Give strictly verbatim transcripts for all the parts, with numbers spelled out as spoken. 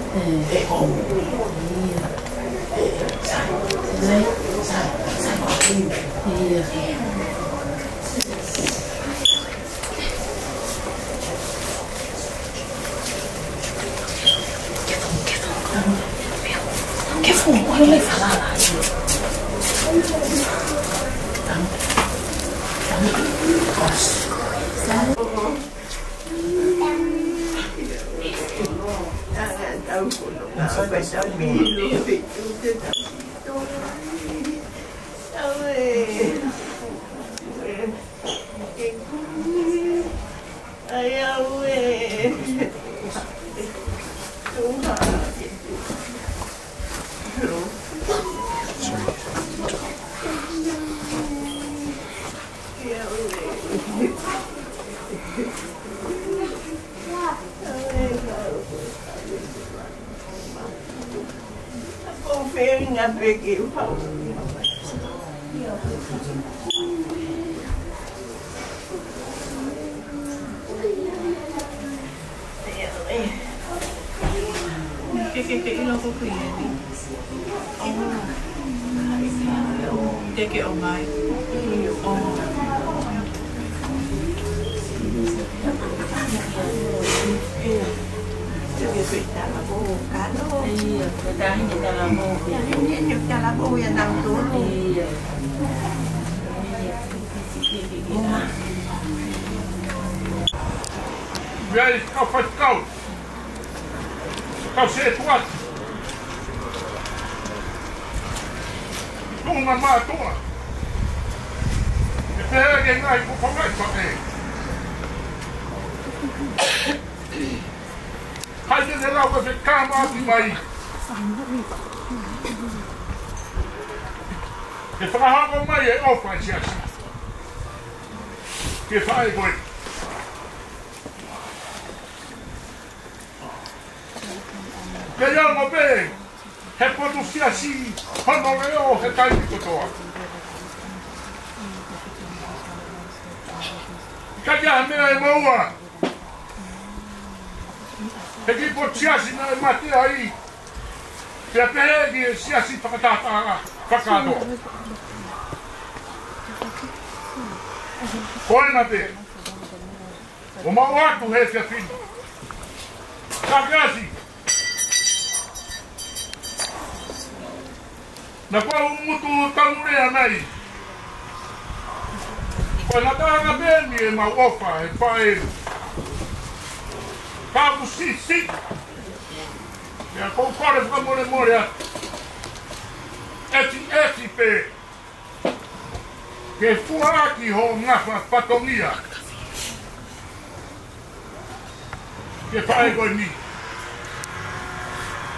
ʻE, ʻe, ʻo. Ia. Sai, sai, sai, sai. Ia. Ke fo, ke fo, ʻo le falala. Ke, ke, ke ʻilo ko kui e ni. Te ke ʻomai. Ia, ko e tahi ni talavou. Ia, ia, ia, talavou ia nautolu. Ia. Ia, ia, kau faifekau. Kau setuata. Tuʻunga mātuʻa. ʻE pehē ki he ngaahi fofonga ʻi faʻē. Hai te ne lau ke fekama atu mai. Ke fakahoko mai e ʻofa ʻa e siasi ki he faʻē ko ē. Ke ʻi ai mo pē he potu siasi hono leʻo he taimi kotoa. ʻIkai ha meʻa ʻe maua he kiʻi potu siasi naʻe mate ai, pea pehē ki he siasi fakatātā fakakātoa. Ko ena pē ʻoku mau ʻoatu he efiafi ni. Ka ke ʻasi. Naʻa ku mutu tamu lea mai. Ko e ngataʻanga pē eni ʻemau ʻofa he faʻē. Ka ʻoku siʻisiʻi. Pea ʻoku ou kole fakamolemole atu. ʻEti, ʻeti pē. Ke fuaʻaki hoʻo ngafa fatongia ki he faʻē ko eni.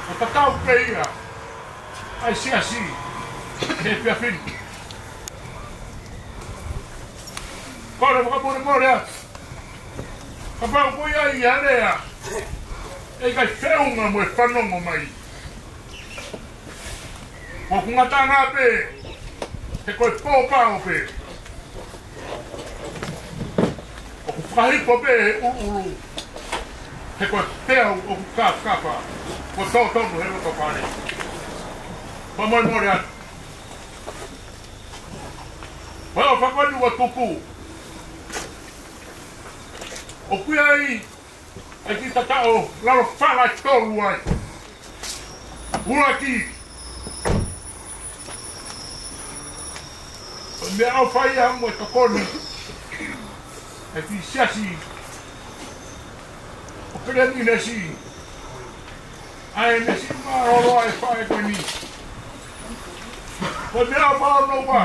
ʻO tatau pē ia ʻa e siasi he efiafi ni. Kole fakamolemole atu. Kapau ko ia ia lea ʻe ʻikai feʻunga mo e fanongo mai. ʻOku ngataʻanga pē, he ko e pōpao pē. ʻOku fakahipō pē he ʻuluʻulu, he ko e peau ʻoku kāfakafa, ko e tōtonu he loto fale. Fakamolemole atu. Ko e ʻofa ko eni ʻoku tuku. ʻOku ʻi ai ʻa e kiʻi tataʻo lalo fala ʻe tolu ai. ʻUluaki, ko e meʻaʻofa ia mo e tokoni ʻa e kiʻi siasi ʻo Peleminesi. ʻA e meʻa siʻi mālōlō ʻa e faʻē ko eni. Ko e meʻaʻofa hono ua.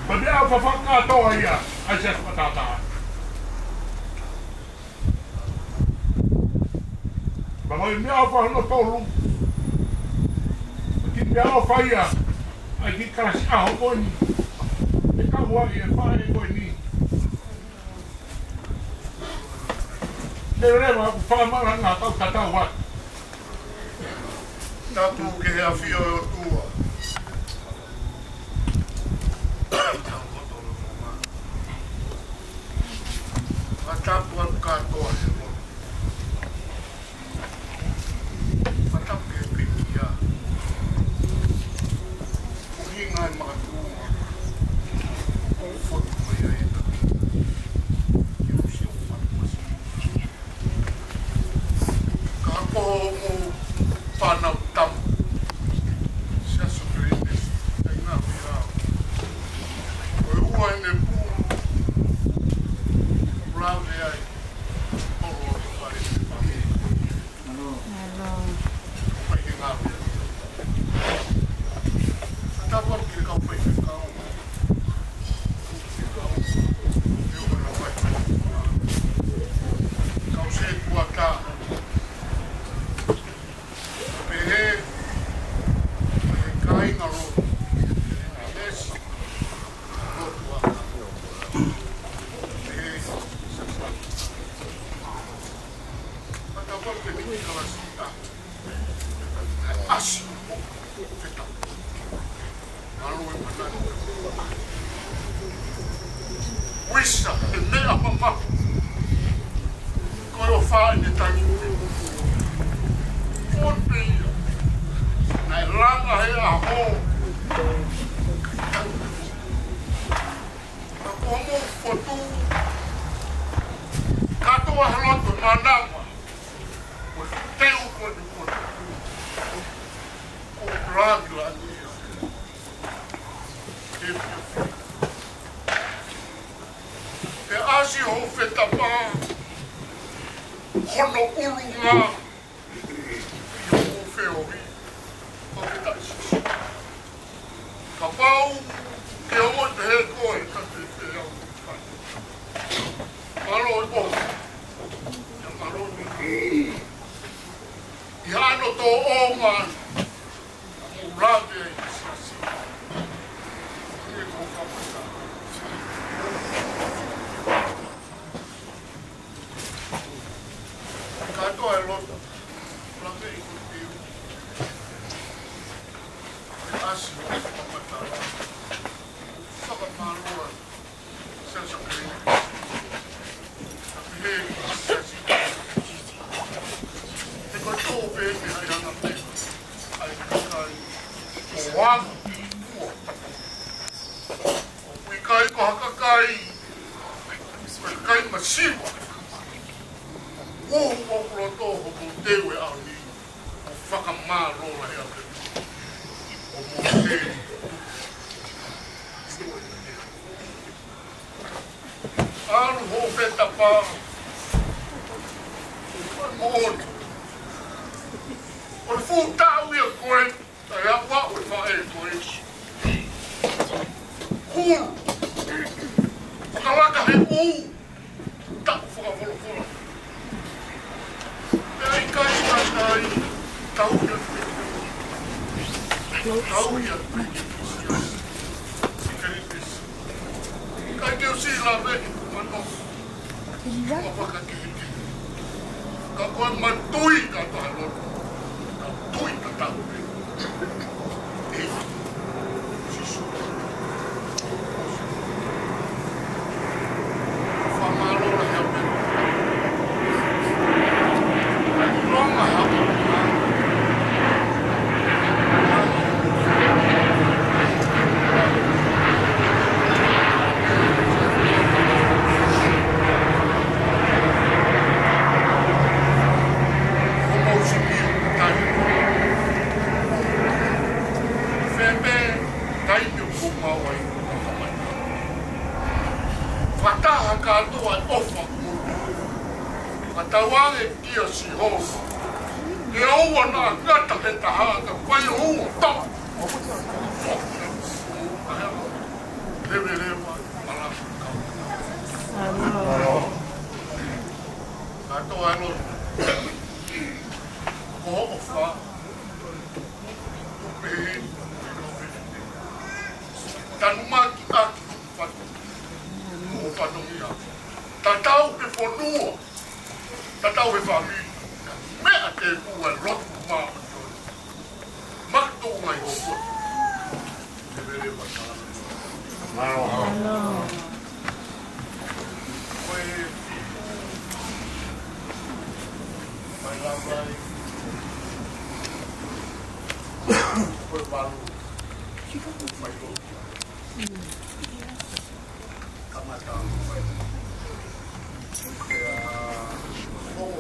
Ko e meʻaʻofa fakakātoa ia ʻa e siasi fakatātā. Pea ko e meʻaʻofa hono tolu. Ko e kiʻi meʻaʻofa ia ʻa e kiʻi kalasi ʻaho ko eni. ʻE kau ai e faʻē ko eni. Leleva ʻoku fakamalanga tau tatau atu. Tapu ki he ʻafio ʻo e ʻOtua. Fakatapu atu kātoa he lotu. Fānau tama. Siasi Kelesi, ʻi he ngaahi ʻaho. Ko e ua ʻene pulu, lave ai, ʻo lolo fale. Mālō. Mālō. Mai ke ngāue. Tapu ki he kau faifekau. Kau setuata. Pehē, pehē kāinga lotu. Yes. Lotu ʻa. Pehē. Pata pau ke miki kalasi ʻa. ʻAsi. Feta. Mālō e manani. Uisa, e meʻa mamafa. Ko e ʻofa ʻene tangi. Fon pe ia. Naʻe langa he ʻaho. Ka ko hoʻomou fotu. Kātoa he loto manava. Ko e teu ko e fotu. Ko e langa ia. Ke ʻasi hoʻo fetapa, hono ʻulunga, ʻi hoʻo feohi, ʻo ke taʻisisi. Kapau, ke ongo te he koe, ka te te au. Mālō e ʻofa. Ia mālō ni. ʻI hano tōʻonga. He ko e tō pē ke hai hanga pē. Ai, ai. ʻO anga. ʻOku ʻikai ko ha kakai. Ko e kakai masiva. ʻO, ʻo loto hoʻo teu e ʻaho ni. ʻO fakamālō lahi ʻaupito. ʻO mo te. ʻAlu hoʻo fetapa. Moʻoni. ʻO e fuʻu taʻu ia ko ē, ʻa e aʻuaʻu e faʻē ko ē. Hulu. Fakalaka he ʻū. Taʻu fakafolofola. Pea ʻikai ngata ai, tau ia te. Tau ia te. Sikelipisi. ʻIkai ke u sila me, mano. Ua waka ke hiki. Ka ko e matui ka taha loto. Ka tui ka tau. ʻE. Sīsū. Fakamālō lahi ʻaupito. ʻIlonga ha. Fakataha kātoa e ʻofa. Fakatauange kia Sihova. ʻE ʻoua naʻa ngata he taha ka fai ʻoua tama. Leveleva, malama. Kātoa e lotu. Ko hoʻo ʻofa. Tupe. Tanumaki ʻaki. Fatu. Mo fatongia. Tatau he fonua. Tatau he fāmili. Meʻa te kua lotu mā. Matu mai ho kua. Te vele wa tala. Mālō. Mālō. Ko e. Mai la mai. Ko e valu. Mai lo. Kamata. Ia, oh.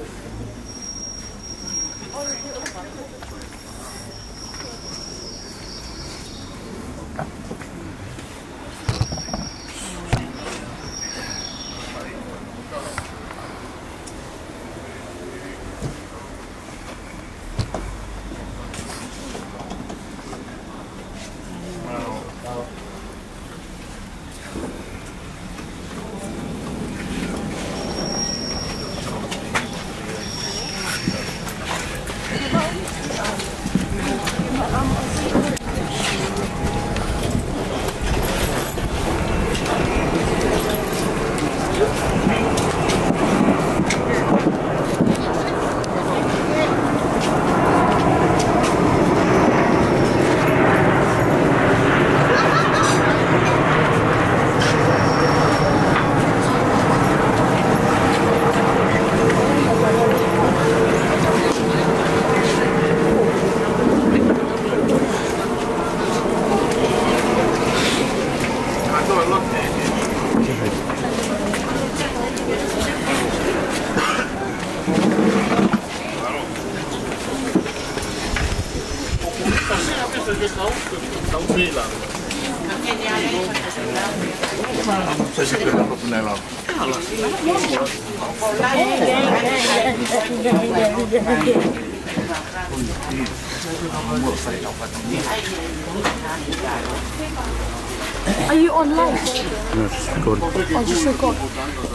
Are you on live? Yes, good. Oh, just record.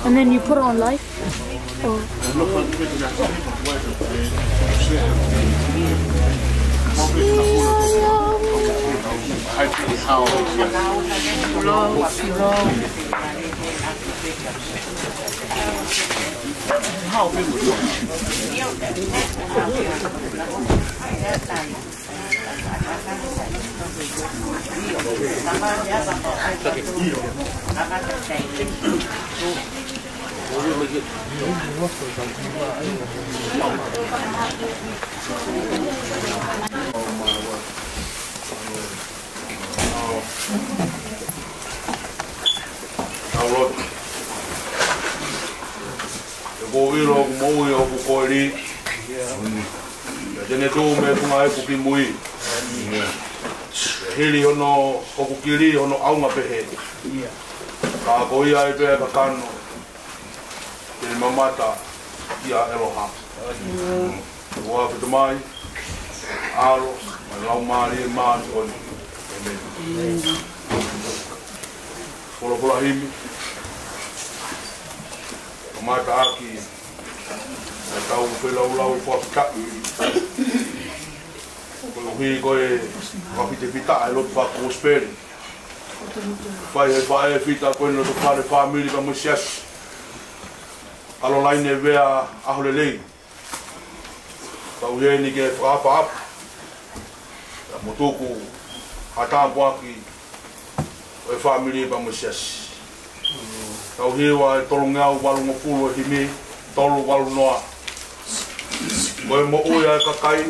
And then you put it on live? Oh. Tau lotu. ʻOku ou ʻilo ʻoku moʻui ʻoku koeli. Pea te ne tuʻu mei he funga ipu ki mui. Pea hili hono, ʻoku kili hono ʻaunga pehē. Ka ko ia ai pē ʻa e kakano ke mamata kia ʻEloha. ʻOfa ʻa e Tamai, ʻAlo, mo e Laumālie Māʻoniʻoni. ʻĒmeni. Folofola himi. Kamata ʻaki ʻetau feilaulau fakafetaʻi. Koeʻuhi ko e fakafitefitaʻa e lotu fakakosipeli. Fai ʻe he faʻē fita ko eni ʻi loto fale, fāmili pea mo e siasi. Kalolaine Vea ʻAholelei. Tau ʻi heni ke fakaʻapaʻapa. Pea mo tuku ha tāpuaki ʻo e fāmili pea mo e siasi. Tau hiva e tolungeau valungofulu e himi, tolu valu noa. Ko e moʻui ʻa e kakai,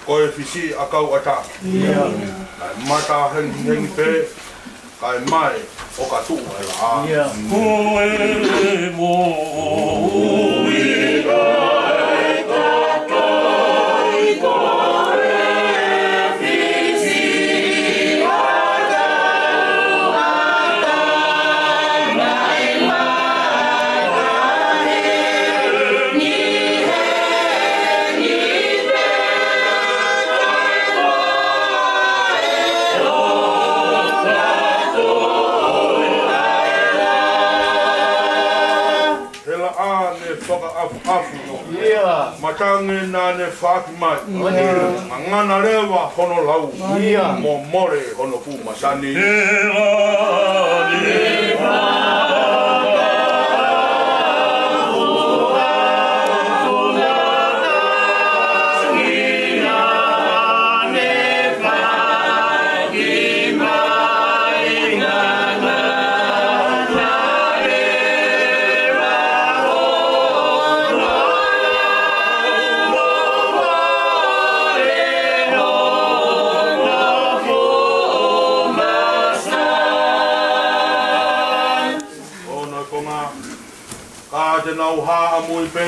ko e fisi ʻa e kau ʻatā. Naʻe mata hengihengi pē, kae mae ʻo ka tuʻu e laʻā. Ko e moʻui ʻa e kakai, ko e fisi ʻa e kau ʻatā. He laʻā ne fakaʻafuʻafu. Matangi naʻa ne faaki mai. Ngangana leva hono lau. Mo mole hono fuʻu masani. Ono e konga, ka te nau hā ʻamui pē,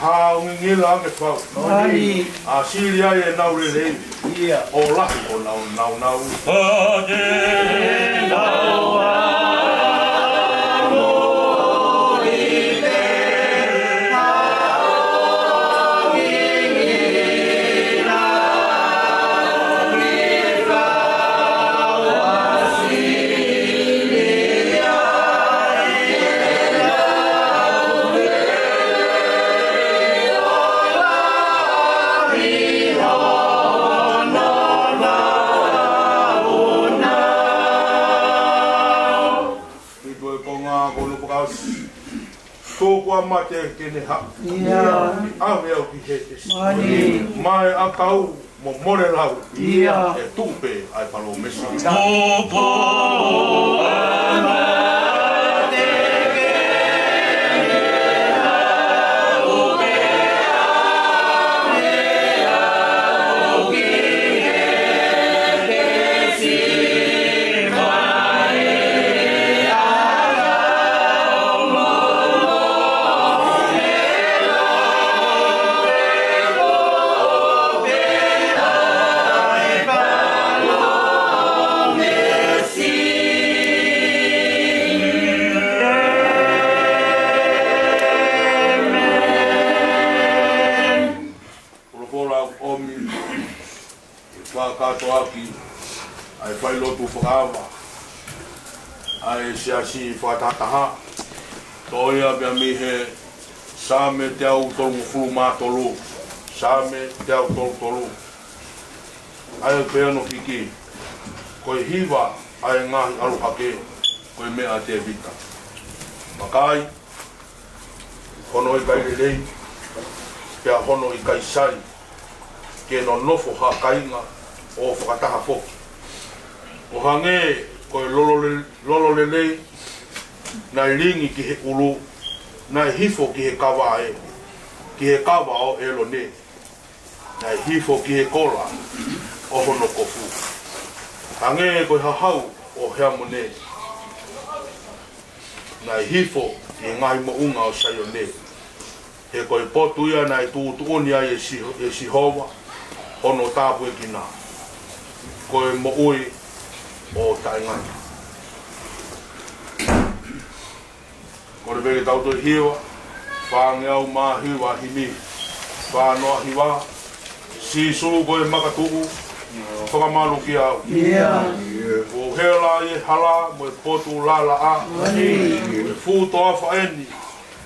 hā ʻo ngingila ange fau. ʻA sili ai ʻenau lelei, ʻo lahi ʻo nau naunau. Ka te nau hā ʻamui pē, hā ʻo ngingila ange fau. Ito e konga ko Nupakasi. Tō kuo mate ke ne haʻu. ʻAve au ki Hētesi. Mai ʻakau mo mole lau. ʻE tuʻu pē ʻa e palōmesi. ʻE fakakātoa ʻaki ʻa e failotu fakaava ʻa e siasi fakatahataha. Toʻo ia pea mei he Saame teau tolungofulu mā tolu. Saame teau tolu tolu. ʻA ia ʻoku pehē hono hiki: Ko e hiva ʻa e ngaahi ʻalu hake, ko e meʻa ʻa Tēvita. Vakai, hono ʻikai lelei, pea hono ʻikai sai ke nonofo ha kāinga ʻo fakataha foki. ʻO hangē ko e lolo le-, lolo lelei naʻe lingi ki he ʻulu, naʻe hifo ki he kava ʻe, ki he kava ʻo ʻElone, naʻe hifo ki he kola ʻo hono kofu. Hangē ko e hahau ʻo Heamone, naʻe hifo ki he ngaahi moʻunga ʻo Saione. He ko e potu ia naʻe tuʻutuʻuni ai ʻe Siho-, ʻe Sihova hono tāpuekina, ko e moʻui ʻo taʻengata. Kole pē ke tau toe hiva, fāngeau mā hiva, himi fā noa hiva. Sīsū ko e makatuʻu, fakamalu kiate au. ʻIo. ʻOku hela ʻi he hala mo e potu lalaʻā. Ko e fuʻu toafa eni,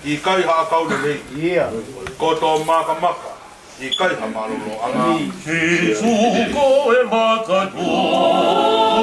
ʻikai ha ʻakau lelei. ʻIo. Ko e koto makamaka, ʻikai ha mālōlōʻanga. Sīsū ko e makatuʻu.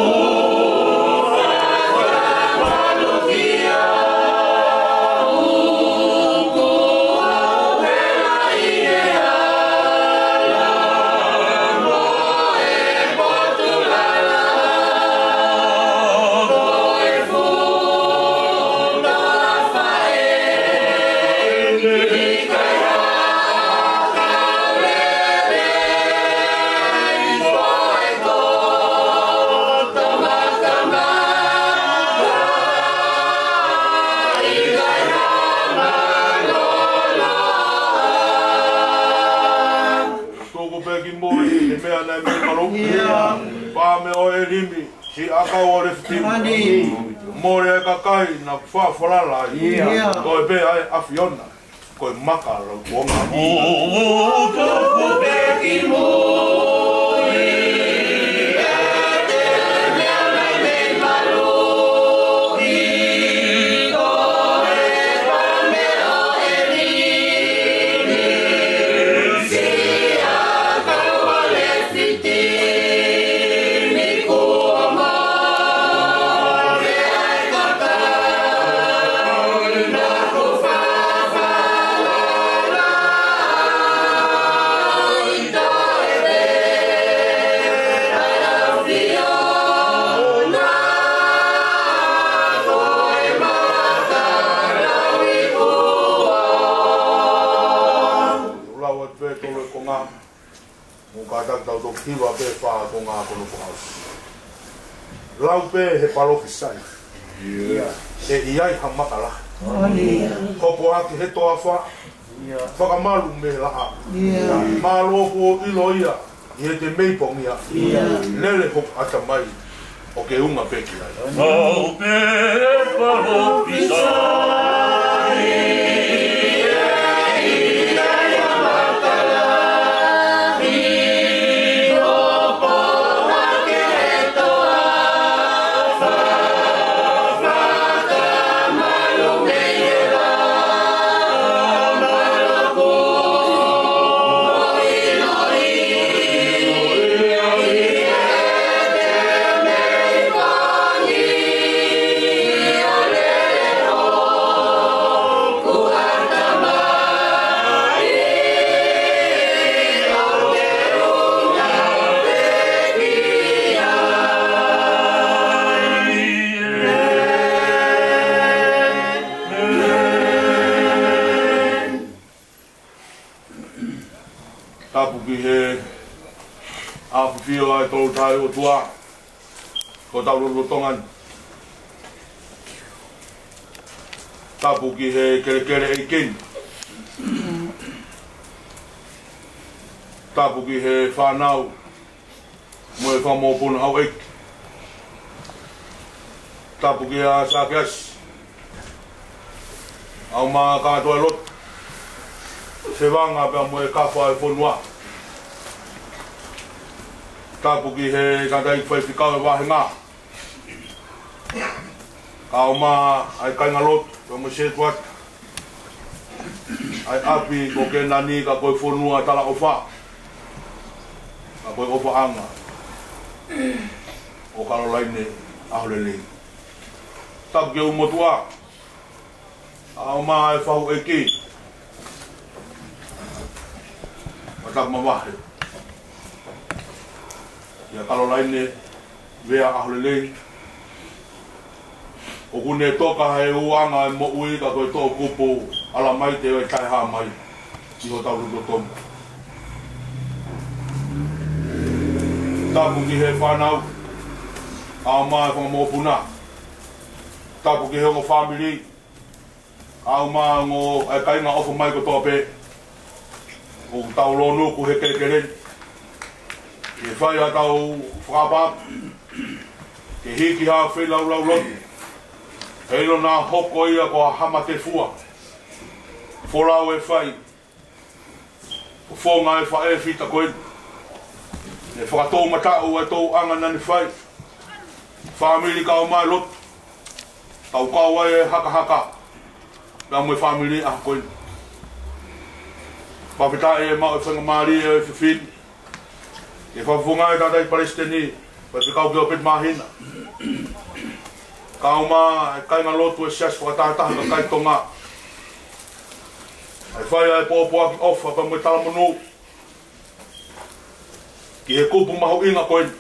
Tuku pē ki mui ʻa e meʻa naʻe mei malu. ʻIo. Pea mo e limi, siʻi ʻakau ʻo Lefitimi. Mani. Mole ʻa e kakai naʻa ku fakafalala ai. ʻIo. Toe pē ʻa e ʻAfiona, ko e maka lauikuonga. ʻO tuku pē ki mui ʻa e meʻa naʻe mei malu. Lau atu pē tolu e konga. Mou kātaki tau toki hiva pē fā konga ko hono fakaʻosi. Lau pē he palōfisai. ʻIo. ʻE ʻi ai ha maka lahi. Hopo hake he toafa. ʻIo. Fakamalu mei he laʻā. ʻIo. Mālō kuo ʻilo ia ʻi heʻete mei pongia. ʻIo. Lele hoku ʻatamai ʻo ke unga pē ki ai. Lau pē palōfisai. Tapu ki he ʻafio ʻa e Tolu Tahaʻi ʻOtua ʻi hotau lotolotonga ni. Tapu ki he kelekele ʻeiki ni. Tapu ki he fānau mo e fanga mokopuna houʻeiki. Tapu kia Sakeasi, ʻa e ʻumaʻā kātoa e lotu, Sevanga pea mo e kau fai fonua. Tapu ki he tangataʻeiki faifekau ʻo e vāhenga. Kae ʻumaʻā ʻa e kāingalotu, pea mo e setuata ʻa e ʻapi ko Kēnani, ka ko e fonua talaʻofa, ka ko e ʻofaʻanga ʻo Kalolaine ʻAholelei. Tapu ki he ʻulumotuʻa, kae ʻumaʻā e fahu ʻeiki, mo e tapu mavahe kia Kalolaine Vea ʻAholelei. ʻOku ne toka he ʻuanga e moʻui, ka ko e toʻukupu ʻalamaite ʻo e taʻehā mai ʻi hotau lotolotonga. Tapu ki he fānau, kae ʻumaʻā e fanga mokopuna. Tapu ki he ongo fāmili, kae ʻumaʻā e ongo, ʻa e kāinga ʻofa mai kotoa pē. ʻOku tau lōnuku he kelekele ni ke fai haʻatau fakaʻapaʻapa, ke hiki ha feilaulau lotu, heiʻilo naʻa hoko ia ko ha hama tefua, folau e fai, fofonga e faʻē fita ko eni. Ne fakatoumataʻu e tōʻonga naʻa ne fai. Fāmili, kae ʻumaʻā e lotu, kaukau ai e hakahaka, pea mo e fāmili ʻaho ko eni. Fakafetaʻi e maʻu e faingamālie ʻo e efiafi ni ke fakafofongaʻi e tangataʻeiki palesiteni, Faifekau Gilbert Māhina, kae ʻumaʻā e kāingalotu e Siasi Fakatahataha ʻo e Kakai Tonga, ʻa e fai ʻa e pōpoaki ʻofa pea mo e talamonū ki he kupu mahuʻinga ko eni,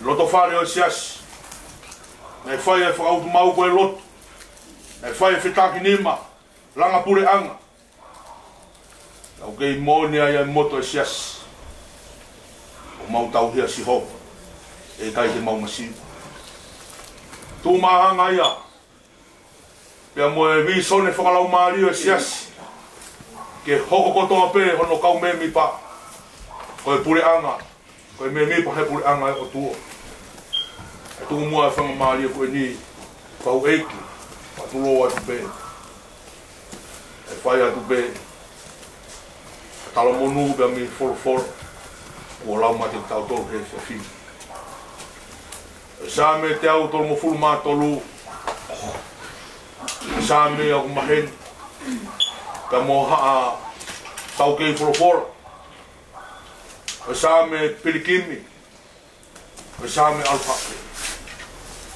lotofale ʻo e Siasi. Naʻe fai e fakautumaʻu ko e lotu, naʻe fai e fetakinima, langa puleʻanga. Tau kei moʻoni ai ʻa e moto e Siasi: ʻOku mau tauhi ʻa Sihova, ʻe ʻikai te mau masiva. Tuʻu maʻa e anga ia pea mo e vīsone fakalaumālie ʻo e Siasi, ke hoko kotoa pē hono kau mēmipa ko e puleʻanga, ko e mēmipa he puleʻanga ʻo e ʻOtua. ʻE tuku muʻa e faingamālie ko eni, fahu ʻeiki, fakatulou atu pē, ʻe fai atu pē ʻa e talamonū pea mo e folofola kuo lau maʻatautolu he efiafi ni. ʻA e Saame teau tolungofulu mā tolu, ʻa e Saame ʻoku maheni pea mo haʻa taukei folofola. ʻA e Saame pilikimi, ʻa e Saame ʻalu hake.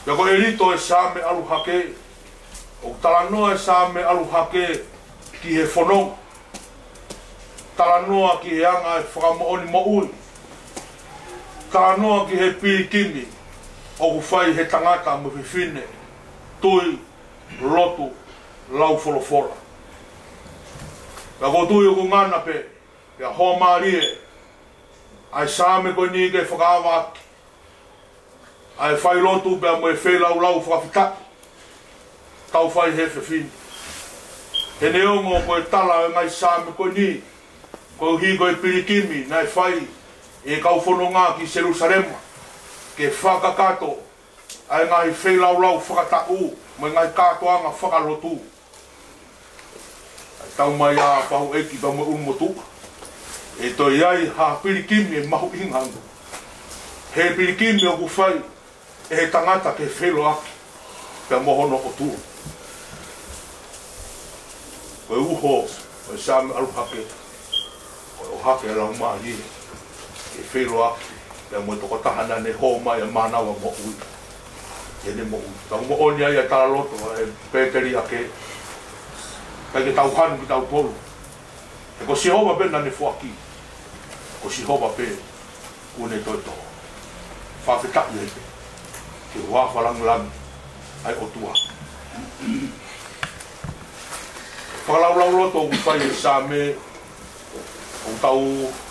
Pea ko e lito ʻo e Saame ʻalu hake, ʻoku talanoa e Saame ʻalu hake ki he fononga, talanoa ki he anga e fakamoʻoni moʻui, talanoa ki he pilikimi ʻoku fai he tangata mo e fefine tui, lotu, lau folofola. Pea ʻoku ou tui ʻoku ngana pē, pea hoa mālie ʻa e Saame ko eni ke fakaava ʻaki ʻa e failotu pea mo e feilaulau fakafetaʻi ʻoku tau fai he efiafi ni. He neongo ko e tala ʻo e ngaahi Saame ko eni koeʻuhi ko e pilikimi naʻe fai ʻe he kau fononga ki Selusalema ke fakakakato ʻa e ngaahi feilaulau fakataʻu mo e ngaahi kātoanga fakalotu, ʻa e tau mai ʻa e fahu ʻeiki pea mo e ʻulumotuʻa, ʻe toe ʻi ai ha pilikimi ʻe mahuʻinga ange. He pilikimi ʻoku fai ʻe he tangata ke feiloaki pea mo hono ʻOtua. Ko e uho ʻo e Saame ʻalu hake, ko e ʻohake ʻa e Laumālie ke feiloaki pea mo e tokotaha naʻa ne hō mai ʻa e mānava moʻui ʻi heʻene moʻui. Tau moʻoni ai ʻa e talaloto ʻa e pēteliake: ʻIkai ke tau hanu kitautolu, he ko Sihova pē naʻa ne foaki, ko Sihova pē kuo ne toe toʻo. Fakafetaʻi ai pē ki he huafa lāngilangi ʻa e ʻOtua. Fakalaulauloto ʻoku fai ʻe he Saame, ʻoku tau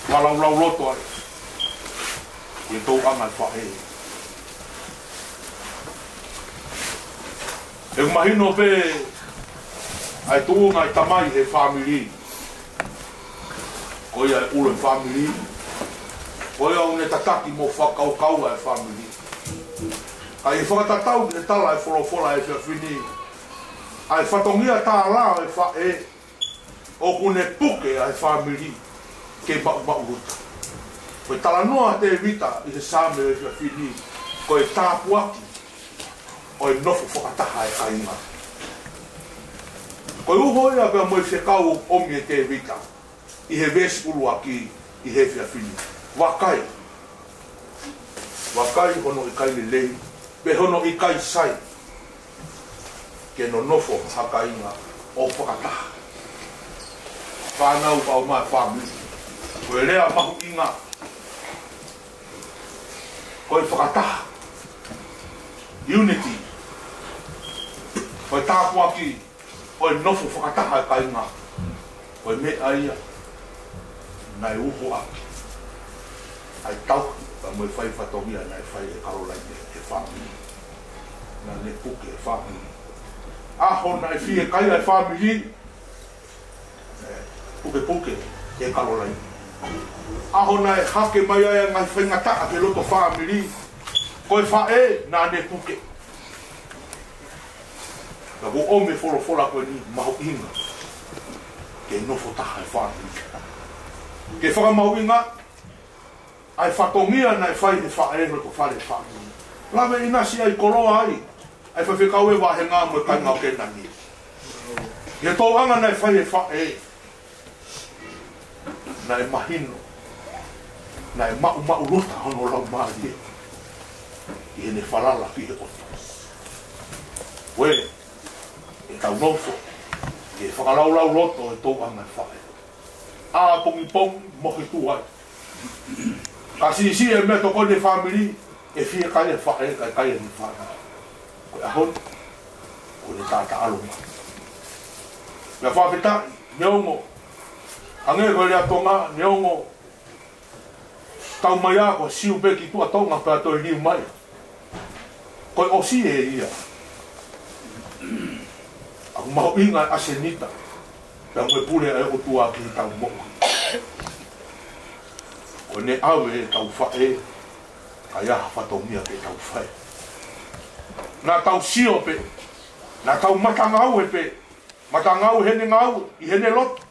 fakalaulauloto ai ki he tōʻonga e faʻē. ʻOku mahino pē ʻa e tuʻunga e tamai he fāmili. Ko ia e ʻulu e fāmili, ko ia ʻoku ne tataki mo fakakaukau ʻa e fāmili. Ka ʻi he fakatatau ki he tala e folofola he efiafi ni, ʻa e fatongia tālā ʻo e faʻē, ʻoku ne puke ʻa e fāmili ke maʻumaʻuluta. Ko e talanoa ʻa Tēvita ʻi he Saame ʻo e efiafi ni, ko e tāpuaki ʻo e nofo fakataha e kāinga. Ko e uho ia pea mo e fekau ʻoku ʻomi ʻe Tēvita ʻi he veesi ʻuluaki ʻi he efiafi ni. Vakai, vakai hono ʻikai lelei, pe hono ʻikai sai, ke nonofo ha kāinga ʻo fakataha. Fānau, kau mai fāmili. Ko e lea mahuʻinga ko e fakataha. Unity. Ko e tāpuaki ʻo e nofo fakataha e kāinga. Ko e meʻa ia naʻe uho ʻaki ʻa e tauhi pea mo e fai fatongia naʻe fai ʻe Kalolaine he fāmili. Naʻa ne puke e fāmili. ʻAho naʻe fiekaia e fāmili, ē, pukepuke ʻe Kalolaine. ʻAho naʻe hake mai ai e ngaahi faingataʻa ki loto fāmili, ko e faʻē naʻa ne puke. Ka ʻoku ʻomi e folofola ko eni mahuʻinga ke nofo taha e fāmili. Ke fakamahuʻinga ʻa e fatongia naʻe fai he faʻē ʻi loto fale fāmili. Lave ʻinasi ai, koloa ai ʻa e faifekau ʻo e vāhenga mo e kāinga ʻo Kēnani. He tōʻonga naʻe fai he faʻē, naʻe mahino, naʻe maʻumaʻuluta hono laumālie ʻi heʻene falala ki he ʻOtua. Ko e, ʻetau nofo ke fakalaulauloto e tōʻonga e faʻē. ʻApongipongi mo e tuai. Ka siʻisiʻi e meʻatokoni e fāmili, ʻe fiekaia e faʻē kae ʻikai ʻene fānau. Ko e ʻaho ni, ko e taʻataʻalo mai. Pea fakafetaʻi, neongo, hangē ko e lea Tonga, neongo tau mai ā ko e siu pē ki tuʻa Tonga pea toe liu mai. Ko e ʻosi ē ia. ʻOku mahuʻinga e ʻasenita pea mo e pule ʻa e ʻOtua ki heʻetau moʻui. Ko ʻene ʻave ʻetau faʻē, ʻa ia ha fatongia ke tau fai. Naʻa tau sio pē, naʻa tau matangāue pē, matangāue heʻene ngāue ʻi heʻene lotu.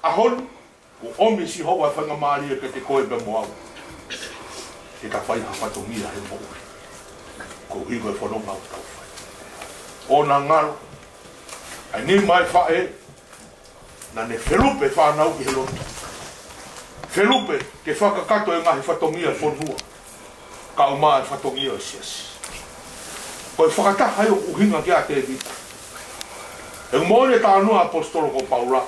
ʻAho ni, kuo ʻomi ʻe Sihova e faingamālie kiate koe pea mo au ke ta fai ha fatongia he moʻui. Koeʻuhi ko e fononga ʻoku tau fai. ʻOna ngalo ʻa e nima e faʻē, naʻa ne felupe fānau ki he lotu. Felupe ke fakakakato e ngaahi fatongia fonua, kae ʻumaʻā e fatongia ʻo e siasi. Ko e fakataha ia ʻoku ʻuhinga ki ai ʻa Tēvita. He ʻoku moʻoni e talanoa ʻa e ʻaposetolo ko Paula,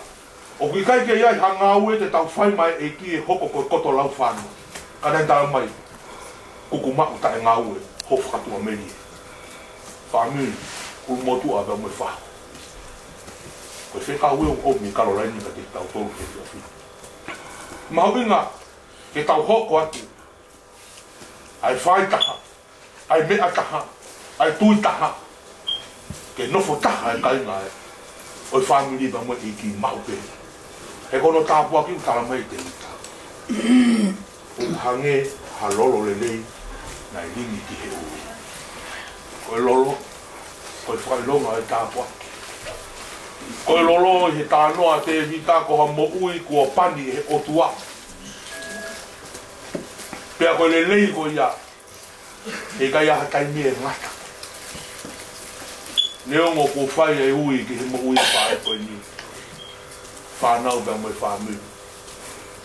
ʻoku ʻikai ke ʻi ai ha ngāue te tau fai maʻa e ʻEiki ʻe hoko ko e koto laufānau. Ka naʻe talamai, kuku maʻu taʻengāue ho fakatuʻamelie. Fāmili, ʻulumotuʻa pea mo e fahu. Ko e fekau ē ʻoku ʻomi ʻe Kalolaine kiate kitautolu he efiafi ni. Mahuʻinga ke tau hoko atu ʻa e fai taha, ʻa e meʻa taha, ʻa e tui taha, ke nofo taha e kāinga ē, ʻo e fāmili pea mo e ʻEiki maʻu pē. He ko hono tāpuaki ʻoku talamai ʻe Tēvita, ʻoku hangē ha lolo lelei naʻe lingi ki he ʻuhi. Ko e lolo, ko e fakaʻilonga ʻo e tāpuaki. Ko e lolo ʻi he talanoa ʻa Tēvita ko ha moʻui kuo pani ʻe he ʻOtua. Pea ko e lelei ko ia, heʻikai ʻi ai ha taimi ʻe ngata. Neongo kuo fai e ui ki he moʻui ʻa e faʻē ko eni, fānau pea mo e fāmili,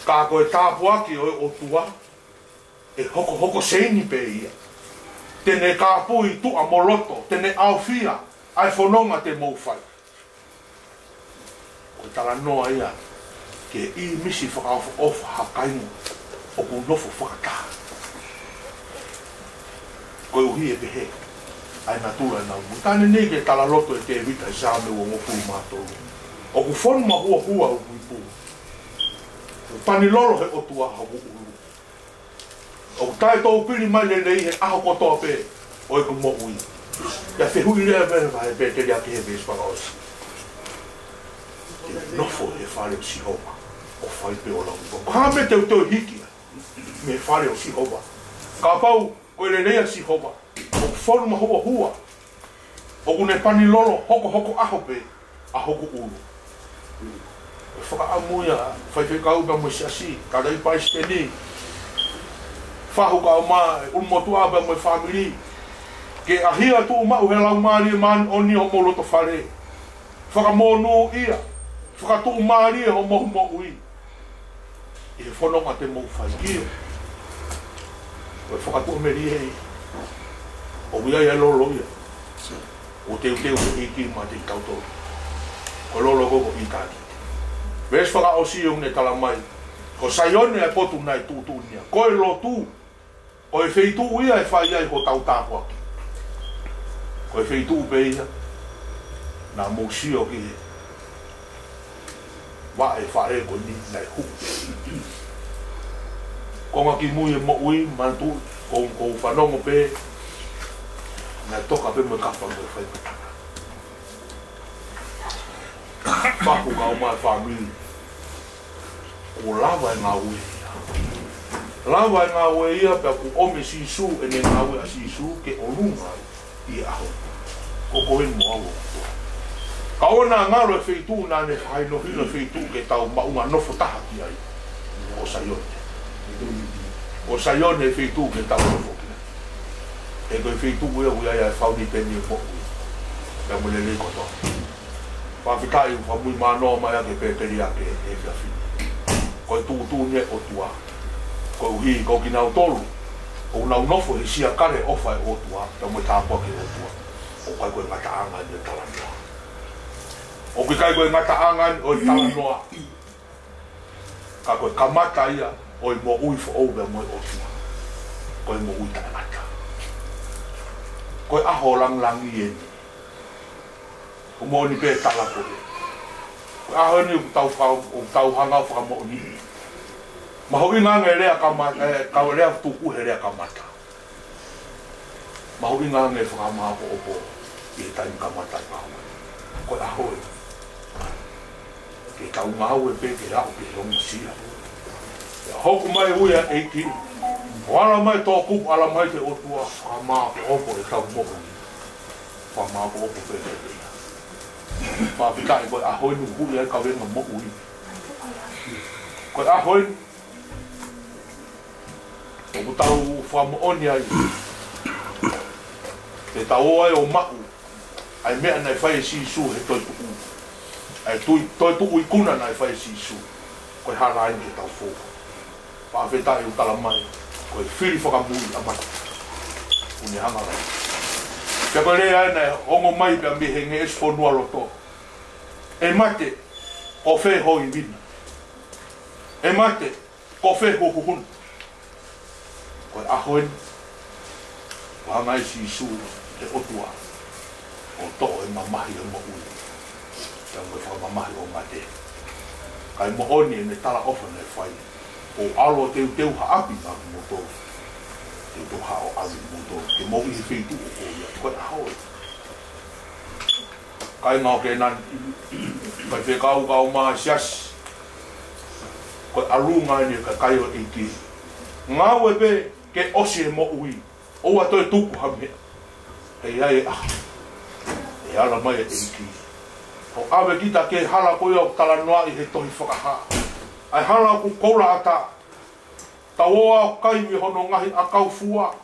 ka ko e tāpuaki ʻo e ʻOtua ʻe hokohoko seini pē ia. Te ne kāpui tuʻa mo loto, te ne ʻaofia ʻa e fononga te mou fai. Ko e talanoa ia ki he ʻīmisi fakaʻofoʻofa ha kāinga ʻoku nofo fakataha. Koeʻuhi ʻe pehē ʻa e natula ʻenau moʻui. Ka ne ʻi ai e talaloto ʻa Tēvita ʻi Saame uongofulu mā tolu: ʻOku fonu mahuohua hoku ipu, ʻoku pani lolo ʻe he ʻOtua hoku ʻulu. ʻOku taʻetoupili mai lelei he ʻaho kotoa pē ʻo ʻeku moʻui. Pea fehuʻi leva ʻe he pēteliake he veesi fakaʻosi: Te u nofo he fale ʻo Sihova ʻo fai pē ʻo lauikuonga. Ko e hā e meʻa te u toe hiki ai mei he fale ʻo Sihova? Kapau ko e lelei ʻa Sihova, ʻoku fonu mahuohua, ʻoku ne pani lolo hokohoko ʻaho pē ʻa hoku ʻulu. Ko e fakaʻamu ia ʻa e faifekau pea mo e siasi, ka ʻi ai e palesiteni, Fahu kae ʻumaʻā e ʻulumotuʻa pea mo e fāmili. Ke ʻahia tuʻumaʻu ʻe he Laumālie Māʻoniʻoni homou loto fale. Fakamonūʻia, fakatuʻumālie homou moʻui ʻi he fononga te mou fai ki ai. Ko e fakatuʻamelie ia. ʻOku ʻi ai e lolo ia ʻoku teuteu ʻe he ʻEiki maʻa kitautolu. Ko e lolo ko ē ko ʻitāniti. Veesi fakaʻosi ʻoku ne tala mai, ko Saione ʻa e potu naʻe tuʻutuʻuni ia. Ko e lotu, ko e feituʻu ia ʻe fai ai hotau tāpuaki. Ko e feituʻu pē ia naʻa mou sio ki he vaʻe faʻē ko eni naʻe huʻu. Konga kimui e moʻui, manatuʻi, ko, ko u fanongo pē, naʻe toka pē mo e kapa mo e fai pē. Fahu kae ʻumaʻā e fāmili. Kuo lava e ngāue ia. Lava e ngāue ia pea kuo ʻomi ʻe Sīsū ʻene ngāue ʻa Sīsū ke ʻolunga ai ʻi he ʻaho. Ko koe mo au ʻoku tō. Ka ʻoua naʻa ngalo e feituʻu naʻa ne fakahinohino e feituʻu ke tau maʻunga nofo taha ki ai. Ko Saione. Ko Saione e feituʻu ke tau nofo ki ai. He ko e feituʻu ia ʻoku ʻi ai ʻa e fauniteni ʻo e moʻui pea mo e lelei kotoa. Fakafetaʻi ʻoku fakamui mānoa mai ʻa e pēteliake he efiafi ni. Ko e tuʻutuʻuni ia ʻa e ʻOtua. Koeʻuhi ko kinautolu ʻoku nau nofo he siakale ʻofa ʻa e ʻOtua, pea mo e tāpuaki ʻa e ʻOtua, ʻoku ʻikai ko e ngataʻanga eni ʻo e talanoa. ʻOku ʻikai ko e ngataʻanga eni ʻo e talanoa. Ka ko e kamata ia ʻo e moʻui foʻou pea mo e ʻOtua. Ko e moʻui taʻengata. Ko e ʻaho lāngilangi eni. ʻOku moʻoni pē tala ko ē. Ko e ʻaho eni ʻoku tau fau, ʻoku tau hanga ʻo fakamoʻoni. Mahuʻinga ange e lea kama, ē, ka e lea tuku he lea kamata. Mahuʻinga ange e fakamāʻopoʻopo ʻi he taimi kamata e ngāue. Ko e ʻaho ē. Ke tau ngāue pē ke aʻu ki he ongosia. Pea hoko mai e ui ʻa e ʻEiki. ʻO ala mai e toʻukupu, ala mai e ʻOtua, fakamāʻopoʻopo ʻetau moʻui. Fakamāʻopoʻopo pē ke ia. Fakafetaʻi ko e ʻaho eni ʻoku ʻi ai e kavenga moʻui. Ko e ʻaho eni ʻoku tau fakamoʻoni ai. Te tau ō ai ʻo maʻu ʻa e meʻa naʻe fai ʻe Sīsū he toetuʻu. ʻA e tui, toetuʻu ikuna naʻe fai ʻe Sīsū. Ko e hala eni ke tau fou. Fakafetaʻi ʻoku tala mai, ko e fili fakamui ʻa mate. ʻOku ne hanga leva. Pea ko e lea ē naʻe ongo mai pea mei he ngeʻesi fonualoto. ʻE mate, ko fē ho ivi na? ʻE mate, ko fē ho huhu na? Ko e ʻaho eni, ʻoku hanga ʻe Sīsū, ʻe he ʻOtua, ʻo toʻo e mamahi ʻo e moʻui, pea mo e fakamamahi ʻo e mate. Kae moʻoni ʻene talaʻofa naʻe fai, ʻoku ou ʻalu ʻo teuteu ha ʻapi maʻamoutolu. Teuteu ha ʻapi maʻamoutolu. Ke mou ʻi he feituʻu ʻoku ou ʻi ai. Ko e ʻaho eni. Kāinga ʻo Kēnani, faifekau kae ʻumaʻā e siasi. Ko e ʻalunga eni e kakai ʻo e ʻEiki. Ngāue pē ke ʻosi e moʻui. ʻOua toe tuku ha meʻa. He ʻe ʻi ai e ʻaho ʻe ala mai e ʻEiki ʻo ʻave kita ki he hala ko ia ʻoku talanoaʻi he tohi Fakahā. ʻA e hala ʻoku koula ʻatā. Tau ō ʻo kai mei hono ngaahi ʻakau fua.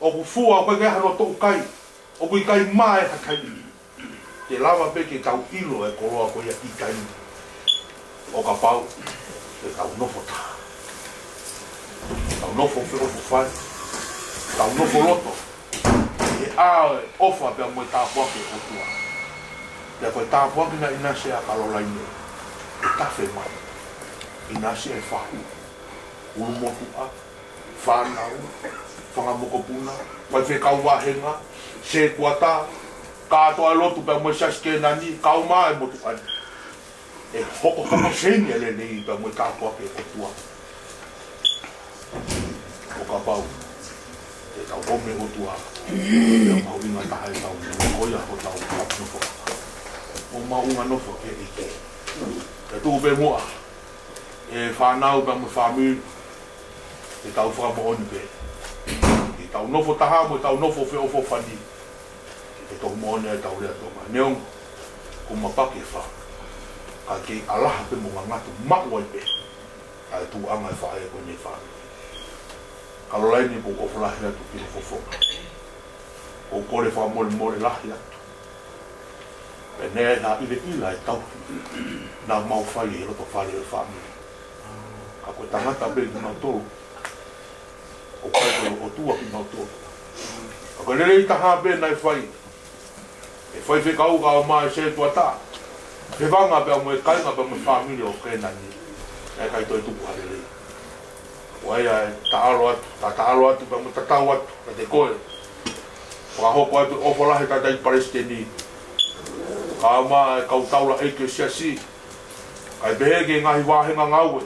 ʻOku fua ʻoku ʻikai ke ʻi ai hano toʻukai. ʻOku ʻikai mā ʻi ha taimi. Ke lava pē ke tau ʻilo e koloa ko ia ʻi taimi. ʻO kapau te tau nofo taha. Tau nofo feʻofoʻofani. Tau nofo loto. ʻI he ʻao e ʻofa pea mo e tāpuaki ʻa e ʻOtua. Pea ko e tāpuaki naʻe ʻinasi ʻa Kalolaine. ʻE tafe mai. ʻInasi e fahu. ʻUlumotuʻa. Fānau, fanga mokopuna, faifekau vāhenga, sētuata, kātoa e lotu pea mo e siasi Kēnani, kae ʻumaʻā e motuʻa ni. ʻE hokohoko sengi e lelei pea mo e tāpuaki ʻa e ʻOtua. ʻO kapau te tau ʻomi e ʻOtua, pea mahuʻinga taha ʻetau moʻui, ko ia hotau nofo. ʻO maʻunga nofo ki he ʻEiki. Ke tuku pē muʻa e fānau pea mo e fāmili, ke tau fakamoʻoni pē. Ke tau nofo taha mo tau nofo feʻofoʻofani. Ke tau moʻoni ʻetau lea Tonga. Neongo ʻoku mapaki e fā, ka kei ʻalaha pē mo ngangatu maʻu ai pē ʻa e tuʻunga e faʻē ko eni e fāmili. Kalolaini, ʻoku ou ʻofa lahi atu ki ho fofonga. ʻOku ou kole fakamolemole lahi atu. Pea neʻi ʻiloʻilo ʻa e tauhi naʻa mau fai ʻi loto fale ʻo e fāmili. Ka ko e tangata pē kimautolu. ʻOku ʻikai ko e ʻOtua kimautolu. Ka ko e lelei taha pē naʻe fai. ʻE faifekau kae ʻumaʻā e sētuata. Fefanga pea mo e kāinga pea mo e fāmili ʻo Kēnani. ʻE ʻikai toe tuku ha lelei. ʻOku ʻi ai e taʻalo atu, ta taʻalo atu pea mo e tatau atu, kiate koe. Fakahoko atu e ʻofa lahi kiate kitautolu palesiteni. Kae ʻumaʻā e kau taulaʻeiki ʻo e siasi. Kae pehē ki he ngaahi vāhenga ngāue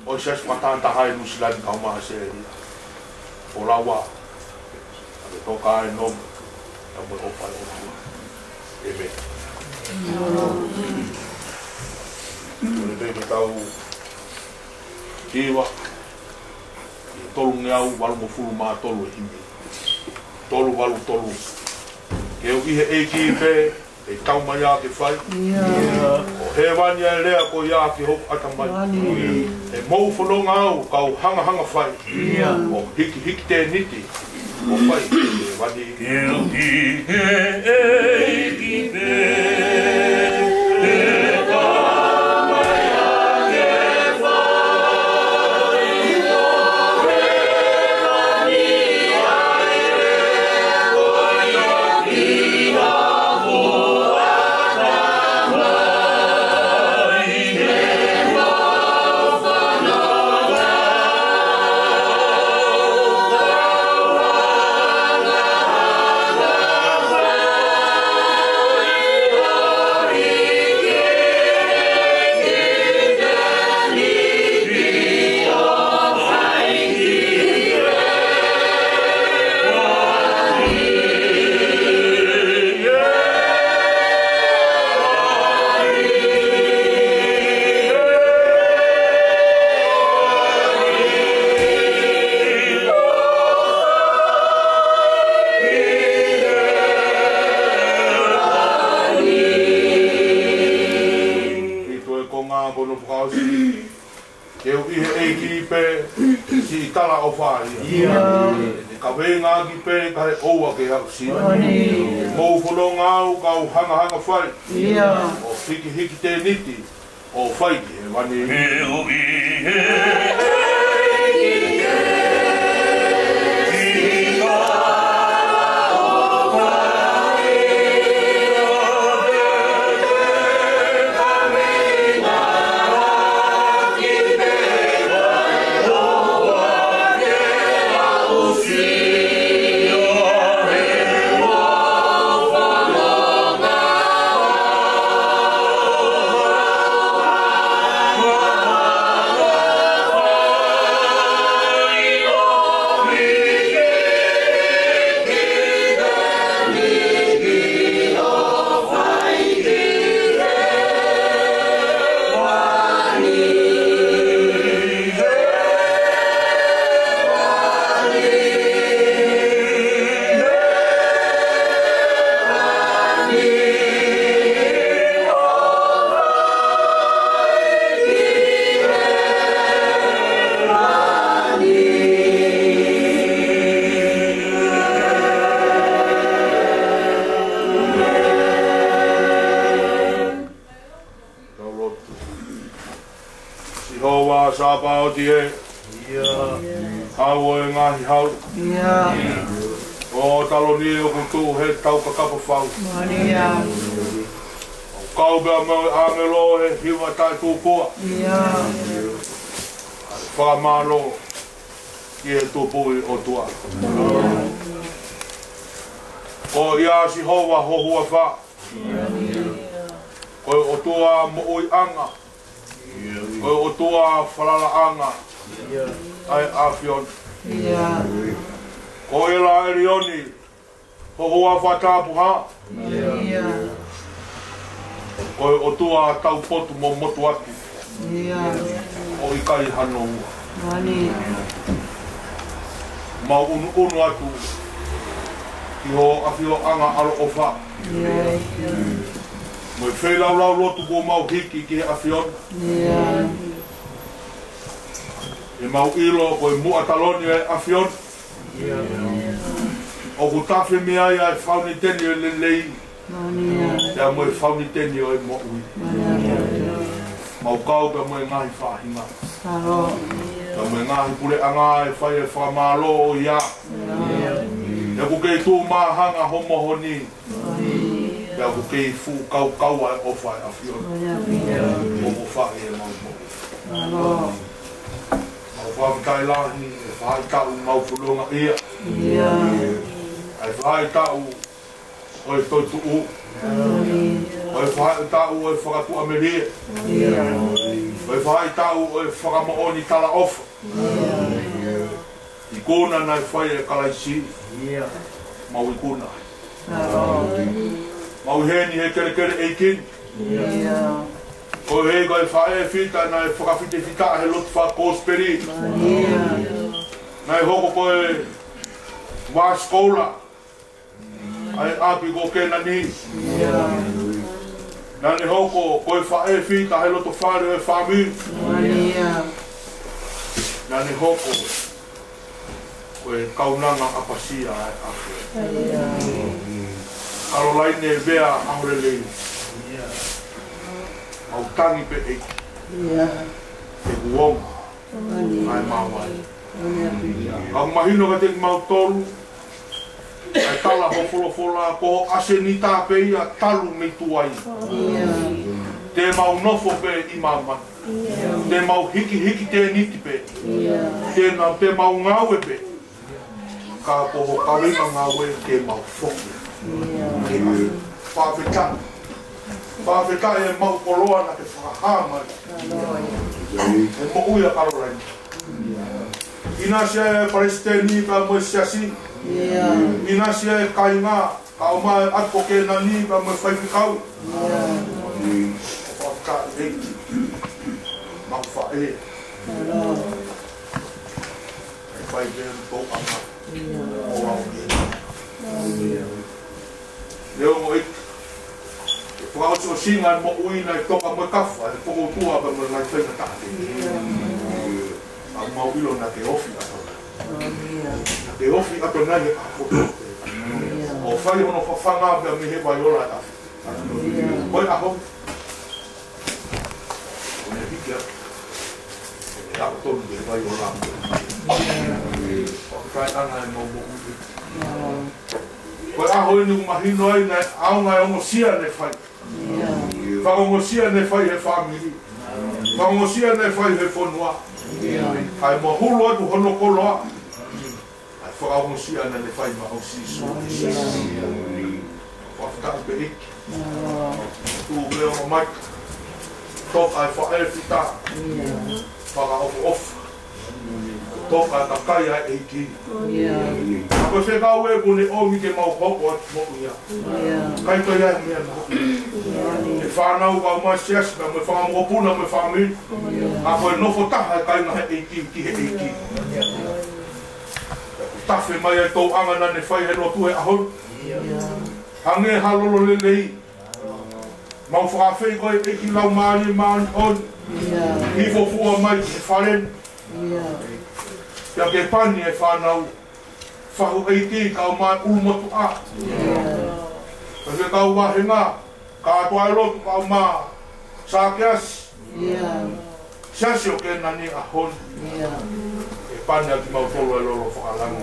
ʻo e siasi fakatahataha ʻi Nuʻu Sila ni kae ʻumaʻā ʻAositelēlia. ʻO lava ʻa e toka ʻa e nonga, pea mo e ʻofa ʻa e ʻOtua. ʻĒmeni. Kole pē ke tau hiva ʻi he tolungeau valungofulu mā tolu e himi. Tolu valu tolu. Ke u ʻi he ʻEiki pē, ʻe tau mai ā ke fai. ʻIo. ʻO hēvani ʻa e lea ko ia ki hoku ʻatamai. ʻIo. ʻE mou fononga au kau hangahanga fai. ʻIo. ʻO hikihiki tēniti ʻo fai ki hēvani. Ke u ʻi he ʻEiki pē, ʻe tau mai ā ke fai. ʻO hēvani ʻa e lea ko ia ki hoku ʻatamai. Ke u ʻi he ʻEiki pē, siʻi talaʻofa ia. ʻIo. ʻE kaveinga ʻaki pē kae ʻoua ke aʻusia. ʻIo. Mou fononga au kau hangahanga fai. ʻIo. ʻO hikihiki tēniti ʻo fai ki hēvani. Ke u ʻi he ʻEiki pē, siʻi talaʻofa ia. Tau lotu. Sihova Sāpaoti ē, ʻIo. Hau ʻo e ngaahi hau. ʻIo. ʻO Taloni ē ʻoku tuʻu he taukakapa fau. Mālie. ʻO kau pea mo e ʻāngelo he hiva taʻetūkua. ʻIo. Fakamālō ki he Tupuʻi ʻOtua. Ko ia Sihova ho huafa. Ko e ʻOtua moʻuiʻanga. Ko e ʻOtua falalaʻanga ʻa e ʻAfiona. Ko e Laʻā ʻElioni ho huafa tapuhā. Ko e ʻOtua taupotu mo motuʻaki. ʻIo. ʻO ʻikai hano ua. Mālie. Mau ʻunuʻunu atu ki ho ʻafioʻanga ʻaloʻofa. ʻIo. Mo e feilaulau lotu kuo mau hiki ki he ʻAfiona. ʻIo. ʻE mau ʻilo ko e muʻa taloni ʻa e ʻAfiona ʻoku tafe mei ai ʻa e fauniteni ʻo e lelei pea mo e fauniteni ʻo e moʻui. Mau kau pea mo e ngaahi faʻahinga pea mo e ngaahi puleʻanga ʻe fai e fakamālō ʻo ia. ʻOku kei tuʻu māhanga ho moʻoni pea ʻoku kei fuʻu kaukaua e ʻofa ʻa e ʻAfiona. ʻOku faʻē ʻemau moʻui. Mau fakafetaʻi lahi ʻi he faʻahitaʻu mau fononga ia. ʻA e faʻahitaʻu ʻo e toetuʻu, ʻo e faʻahitaʻu ʻo e fakatuʻamelie, ʻo e faʻahitaʻu ʻo e fakamoʻoni talaʻofa. Ikuna naʻe fai ʻe Kalaisi, mau ikuna. Mau ʻi heni he kelekele ʻeiki ni. Ko e hā, ko e faʻē fita naʻe fakafitefitaʻa he lotu fakakosipeli. Naʻe hoko ko e vasikoula ʻa e ʻapi ko Kēnani. Naʻa ne hoko ko e faʻē fita he loto fale ʻo e fāmili. Naʻa ne hoko ko e kaunanga ʻapasia ʻa e ʻAfiona. Kalolaine Vea ʻAholelei, mau tangi pē ʻEiki he kuonga ʻa e māmani. Ka ʻoku mahino kiate kimautolu ʻa e tala ho folofola, ko ho ʻasenita pē ia talu mei tuai. Te mau nofo pē ʻi māmani. Te mau hikihiki tēniti pē. Te na, te mau ngāue pē. Ka ko ho kaveinga ngāue ke mau foki. Ke mau fakafetaʻi. Fakafetaʻi ʻemau koloa naʻa ke fakahā mai he moʻui ʻa Kalolaine. ʻInasi ʻa e palesiteni pea mo e siasi. ʻInasi ʻa e kāinga, kae ʻumaʻā ʻa e ʻapi ko Kēnani pea mo e faifekau. Fakafetaʻi ʻEiki. Mau faʻē. ʻE fai pē ʻa e tōʻonga ʻo au ke. Leo mo ʻEiki, ʻe fakaʻosiʻosinga ʻa e moʻui naʻe toka mo e kafa ʻe poko tua pea mo e ngaahi faingataʻa. Ka mau ʻilo naʻa ke ofi ʻa tona. Naʻa ke ofi ʻa tona he ʻaho kotoa. ʻO fai hono fafanga pea mei he vai ola ʻa e ʻAfiona. Ko e ʻaho ko eni hiki atu ʻe aʻu tonu ki he vai ola. Fakafetaʻi ʻa e mau moʻui. Ko e ʻaho eni ʻoku mahino ai naʻe ʻaonga e ongosia naʻe fai. Fakaongosia naʻe fai he fāmili. Fakaongosia naʻe fai he fonua. Kae mahulu atu hono koloa ʻa e fakaongosia naʻa ne fai maʻa Sīsū. Fakafetaʻi pē ʻEiki. Tuʻu pē ʻo mai. Toka ʻa e faʻē fita. Fakaʻofoʻofa. Toka ʻa e kakai ʻa e ʻEiki. Ka ko e fekau ē kuo ne ʻomi ke mau hoko atu mo ia. ʻIkai toe ʻi ai ha meʻa naʻa. ʻE fānau kae ʻumaʻā e siasi pea mo e fanga mokopuna mo e fāmili. Ka ko e nofo taha e kāinga ʻa e ʻEiki ki he ʻEiki. Tafe mai ʻa e tōʻonga naʻa ne fai he lotu he ʻaho ni. Hangē ha lolo lelei. Mau fakaafeʻi koe ʻEiki Laumālie Māʻoniʻoni. Hifo fua mai ki he fale ni. Pea ke pani e fānau. Fahu ʻeiki kae ʻumaʻā e ʻulumotuʻa. Pea ke kau vāhenga. Kātoa e lotu kae ʻumaʻā Sakeasi. Siasi ʻo Kēnani ʻaho ni. ʻE pani ʻa kimautolu ʻe he lolo fakalangi.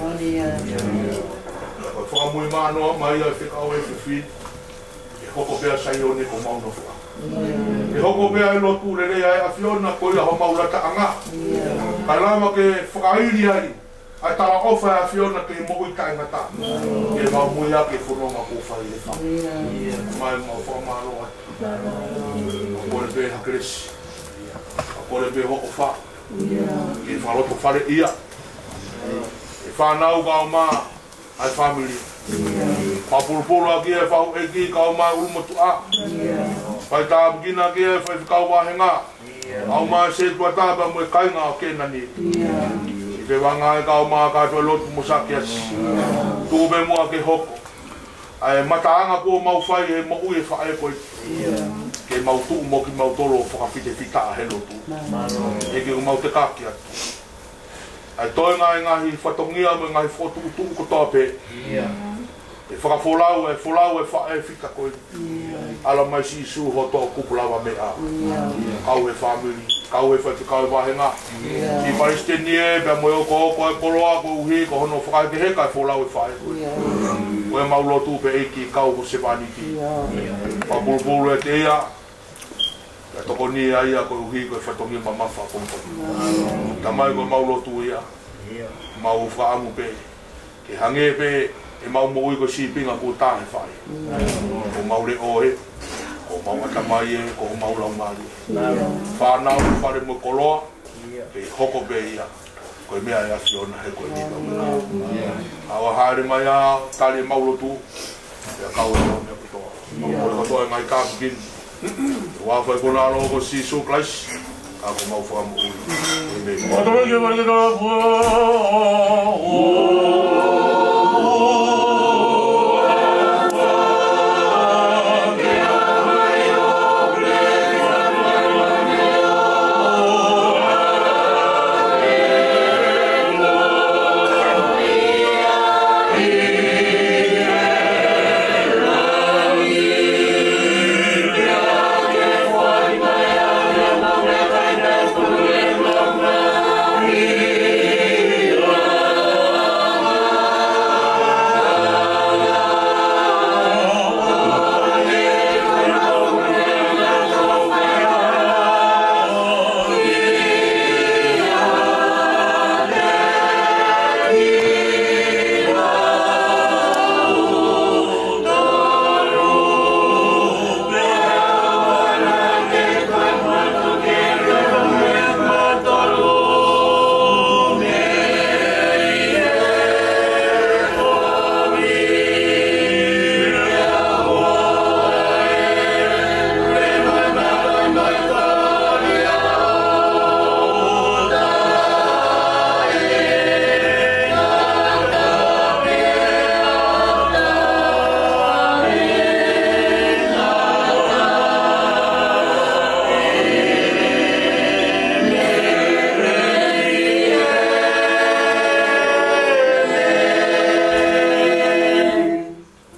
Ko e fakamui manoa mai ʻa e fekau ʻa e fefine. ʻE hoko pē ʻa Saione ko homau nofoʻanga. ʻE hoko pē ʻa e lotu lelei ʻa e ʻAfiona ko ia homau lataʻanga. Kae lava ke fakaili ai ʻa e talaʻofa ʻa e ʻAfiona ki he moʻui taʻengata. Ke mau muiaki e fononga kuo fai he fā. Mai mau fakamālō atu. Mau kole pē ha kelesi. Mau kole pē ho ʻofa. Ke fakalotofale ia. ʻE fānau kae ʻumaʻā ʻa e fāmili. Fakapulupulu ʻaki e fahu ʻeiki kae ʻumaʻā e ʻulumotuʻa. Fai tāpuekina ʻaki e faifekau vāhenga. Kae ʻumaʻā e sētuata pea mo e kāinga ʻo Kēnani. ʻI he vanga e kae ʻumaʻā kātoa e lotu mo Sakeasi. Tuku pē muʻa ke hoko ʻa e mataʻanga kuo mau fai he moʻui e faʻē ko ē. Ke mau tuʻu mo kimautolu ʻo fakafitefitaʻa he lotu. ʻEiki ʻoku mau tekaki atu. ʻE toe ngaahi, ngaahi fatongia mo e ngaahi fokotuʻutuʻu kotoa pē. ʻE fakafolau, ʻe folau ʻe faʻē fika ko eni. ʻAla mai Sīsū ho toʻukupu lava meʻa. Kau he fāmili, kau he faifekau ʻo e vāhenga. Siʻi palesiteni ē, pea mo e okooko ʻo e koloa koeʻuhi ko hono fakahekeheka e folau ʻe faʻē ko eni. Ko ʻemau lotu pē ʻEiki kau ho sevāniti. Fakapulupulu ʻiate ia. Pea tokoni ʻa ia koeʻuhi ko e fatongia mamafa ko eni. Tamai ko ʻemau lotu ia. Mau fakaʻamu pē ke hangē pē ʻemau moʻui ko e sīpinga kuo tā he faʻē. Ko homau leʻo ē, ko homau ʻatamai ē, ko homau laumālie. Fānau, fale mo e koloa, ke hoko pē ia ko e meʻa ʻa e ʻAfiona he ko e nipa mena. ʻOua ʻe haere mai ʻo tali ʻemau lotu, pea kau ʻemau meʻa kotoa. Mau kotoa e ngaahi kāpikini. Huafa ʻo e kona ʻalo ko Sīsū Kalaisi, ka ko homau Fakamoʻui. ʻĒmeni.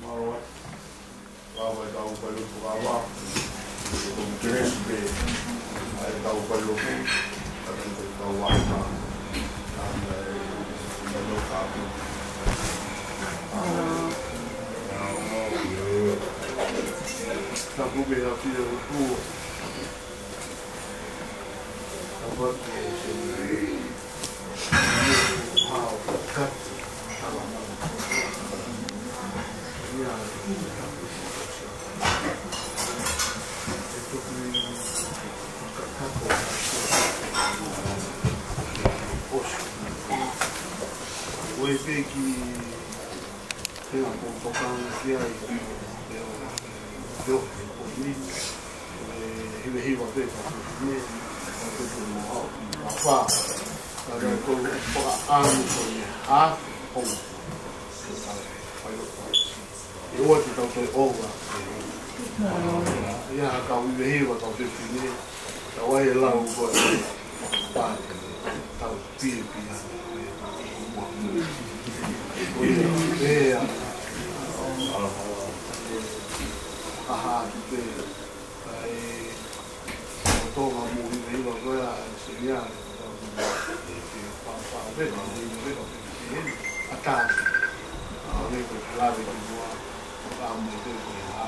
Mālō atu. Lava e kau failotu lava. Ko e kelesi pē ʻa e kau failotu. Ka ko e kau ʻata. Ka ko e, ko e kau ʻata. Ka ko e meʻa pē ʻoku Ue peki. Tenga ko tokanga ki ai, ʻio, ʻio, ko ni, ʻe hivahiva pē ka ko ni, ka ko ni mo au, ka fa, ka ko ni fakaʻamu ko ni, ha, o, ʻe ua te tau toe ʻova, ia ha kau hivahiva tau te fine, tau ai e lau ko e, pa, tau Pia, pia. Ko ia, pea. Aha, atu pē. Kae, ko Tonga mo hivahiva ko ia, se ia, e, e, pa, pa, pē, pa, pē, pē, pē, pē, ʻatā. ʻA, me ko e lave ki muʻa, ka mo te ko e hā.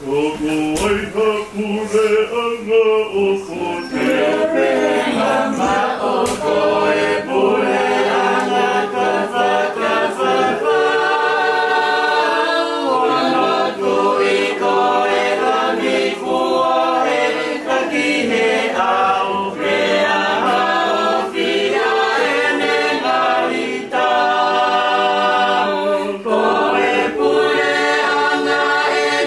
ʻOku ʻi ai ha puleʻanga ʻoku te pehē mai ʻoku ʻi ai e puleʻanga ka fakafafa. Ko hono tuʻi ko e langi kuo ʻe taki he ʻao pea haʻofia ʻene ngaahi tau. Ko e puleʻanga ʻe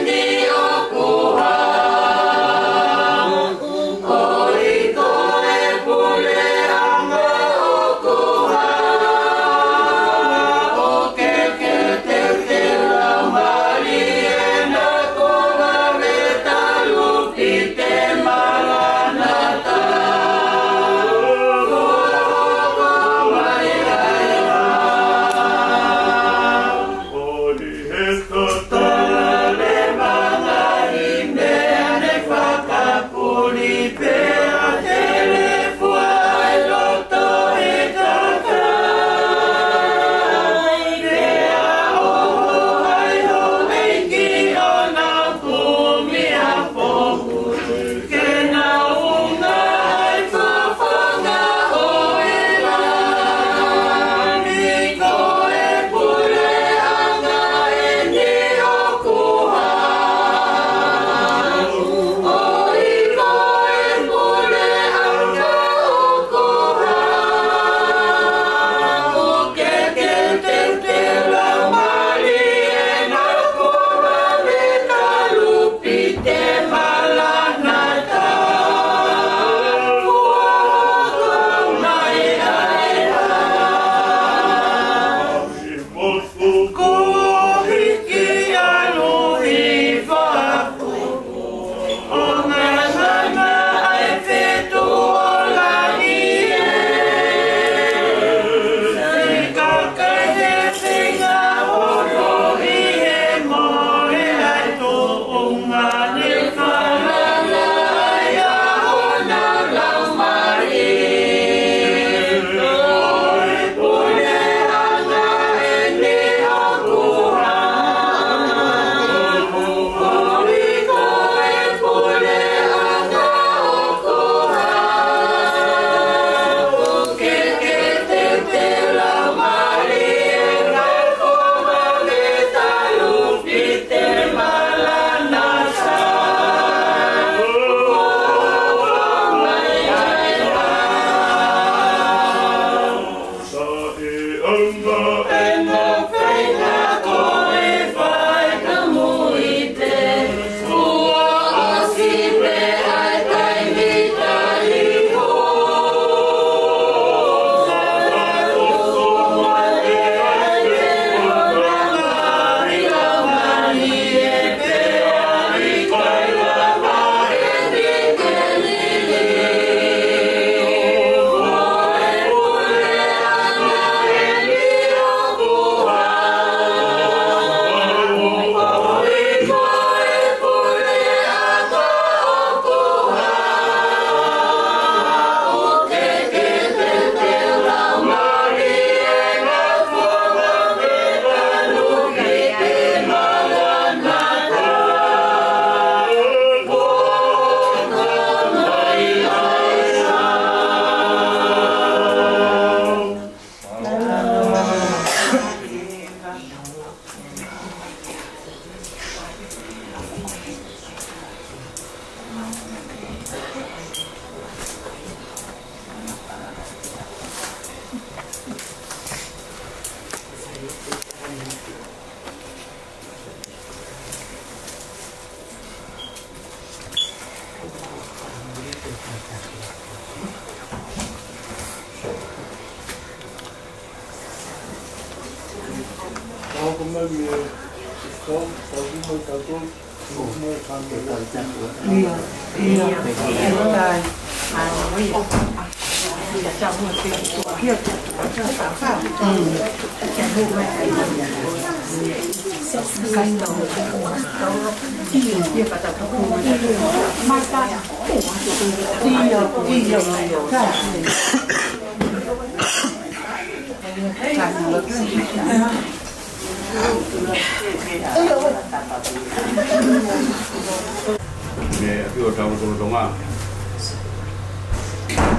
Mei he ʻAfio Tauhi Tonga.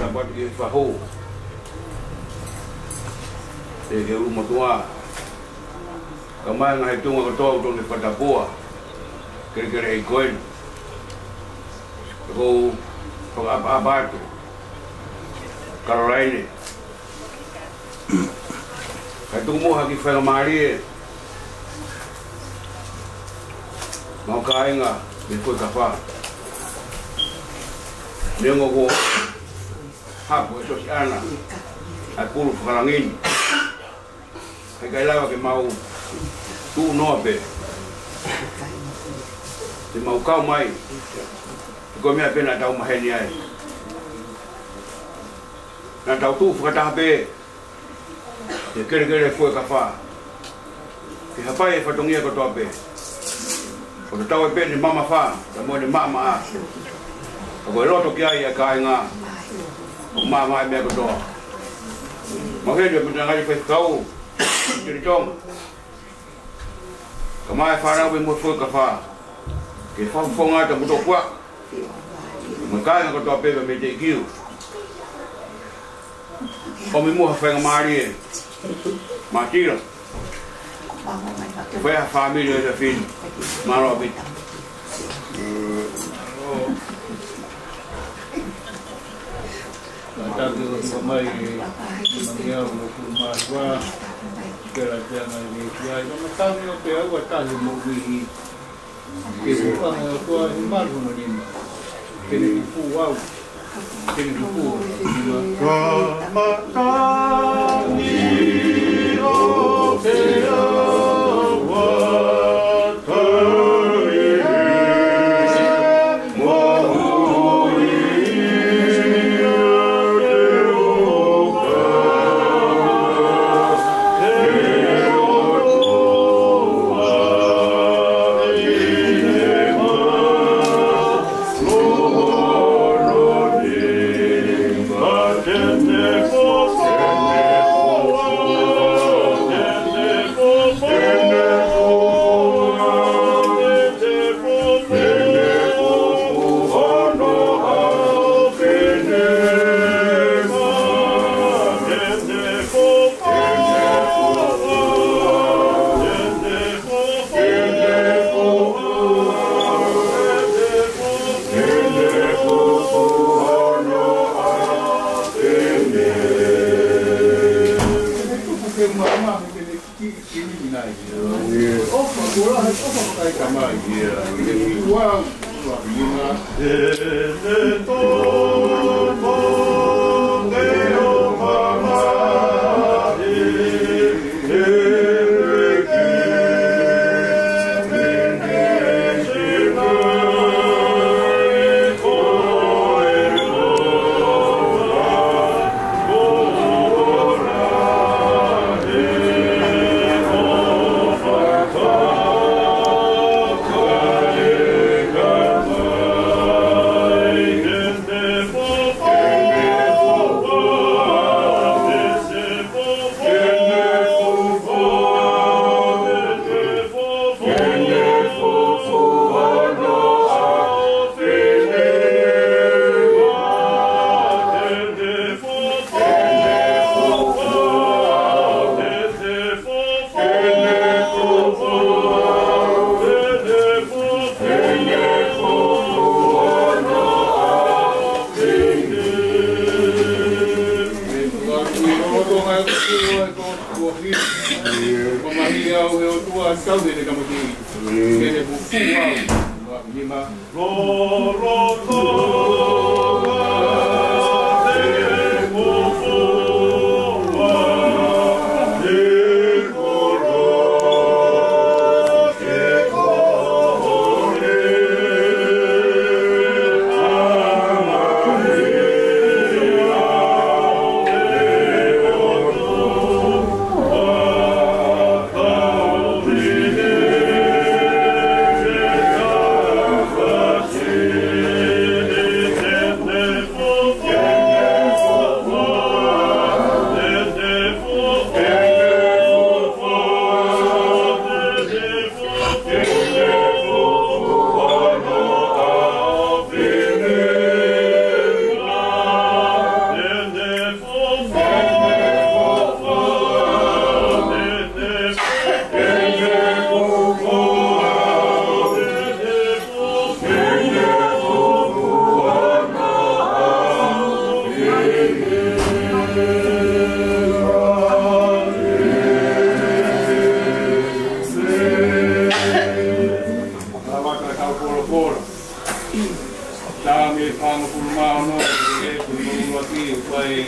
Tapu atu ki he fahu. Ki he ʻulumotuʻa. Kae ʻumaʻā e ngaahi tuʻunga kotoa ʻoku totonu ke fakatapua. Kelekele ʻi Koeni. Ko e fakaʻapaʻapa atu. Kalolaine. Kae tuku muʻa ha kiʻi faingamālie maʻa e kāinga mei Fuekafa. Neongo kuo hapo e sosiana ʻa e pulu fakalangi ni, heʻikai lava ke mau tuʻu noa pē, te mau kau mai he ko e meʻa pē naʻa tau maheni ai. Naʻa tau tuʻu fakataha pē he kelekele Fuekafa ke hapai e fatongia kotoa pē. ʻO tatau ai pē ʻene mamafa, pea mo ʻene maʻamaʻa, ka ko e loto ki ai ʻa e kāinga ʻoku maʻamaʻa e meʻa kotoa. Mau heni ʻo matangali faifekau Tinitonga, kae ʻumaʻā e fānau mei Fuekafa, ke fakafofonga atu ʻa e motuʻa puaka mo e kāinga kotoa pē mei Teʻikiu. ʻOmi muʻa ha faingamālie, Matila, fai ha fāmili ʻo e efiafi ni. Mālō ʻaupito. Mātaki ʻo hiva mai e mangi au mo kumahua. Pela te ana i ki ai. Mātaki ʻo pea ua tahi mo uihi. Ke fuʻu anga ʻo tua i malu hono nima. Ke ne fuʻu au. Ke ne fuʻu au. Ka matangi ʻo pea ua tahi. Ke muʻa mai ke ne kiʻi kiʻi nai. ʻOfa, ko e lahi ʻofa fakaitamai. Ke kiʻi ua, ua nima. Mamahi au he ʻOtua, tau he te kamote. Ke ne fuʻu au. Lolotonga Kau polopola. Taha mei he fāngofulu mā ono, ʻi he ʻeku ʻuluaki, ʻoku ʻi ai e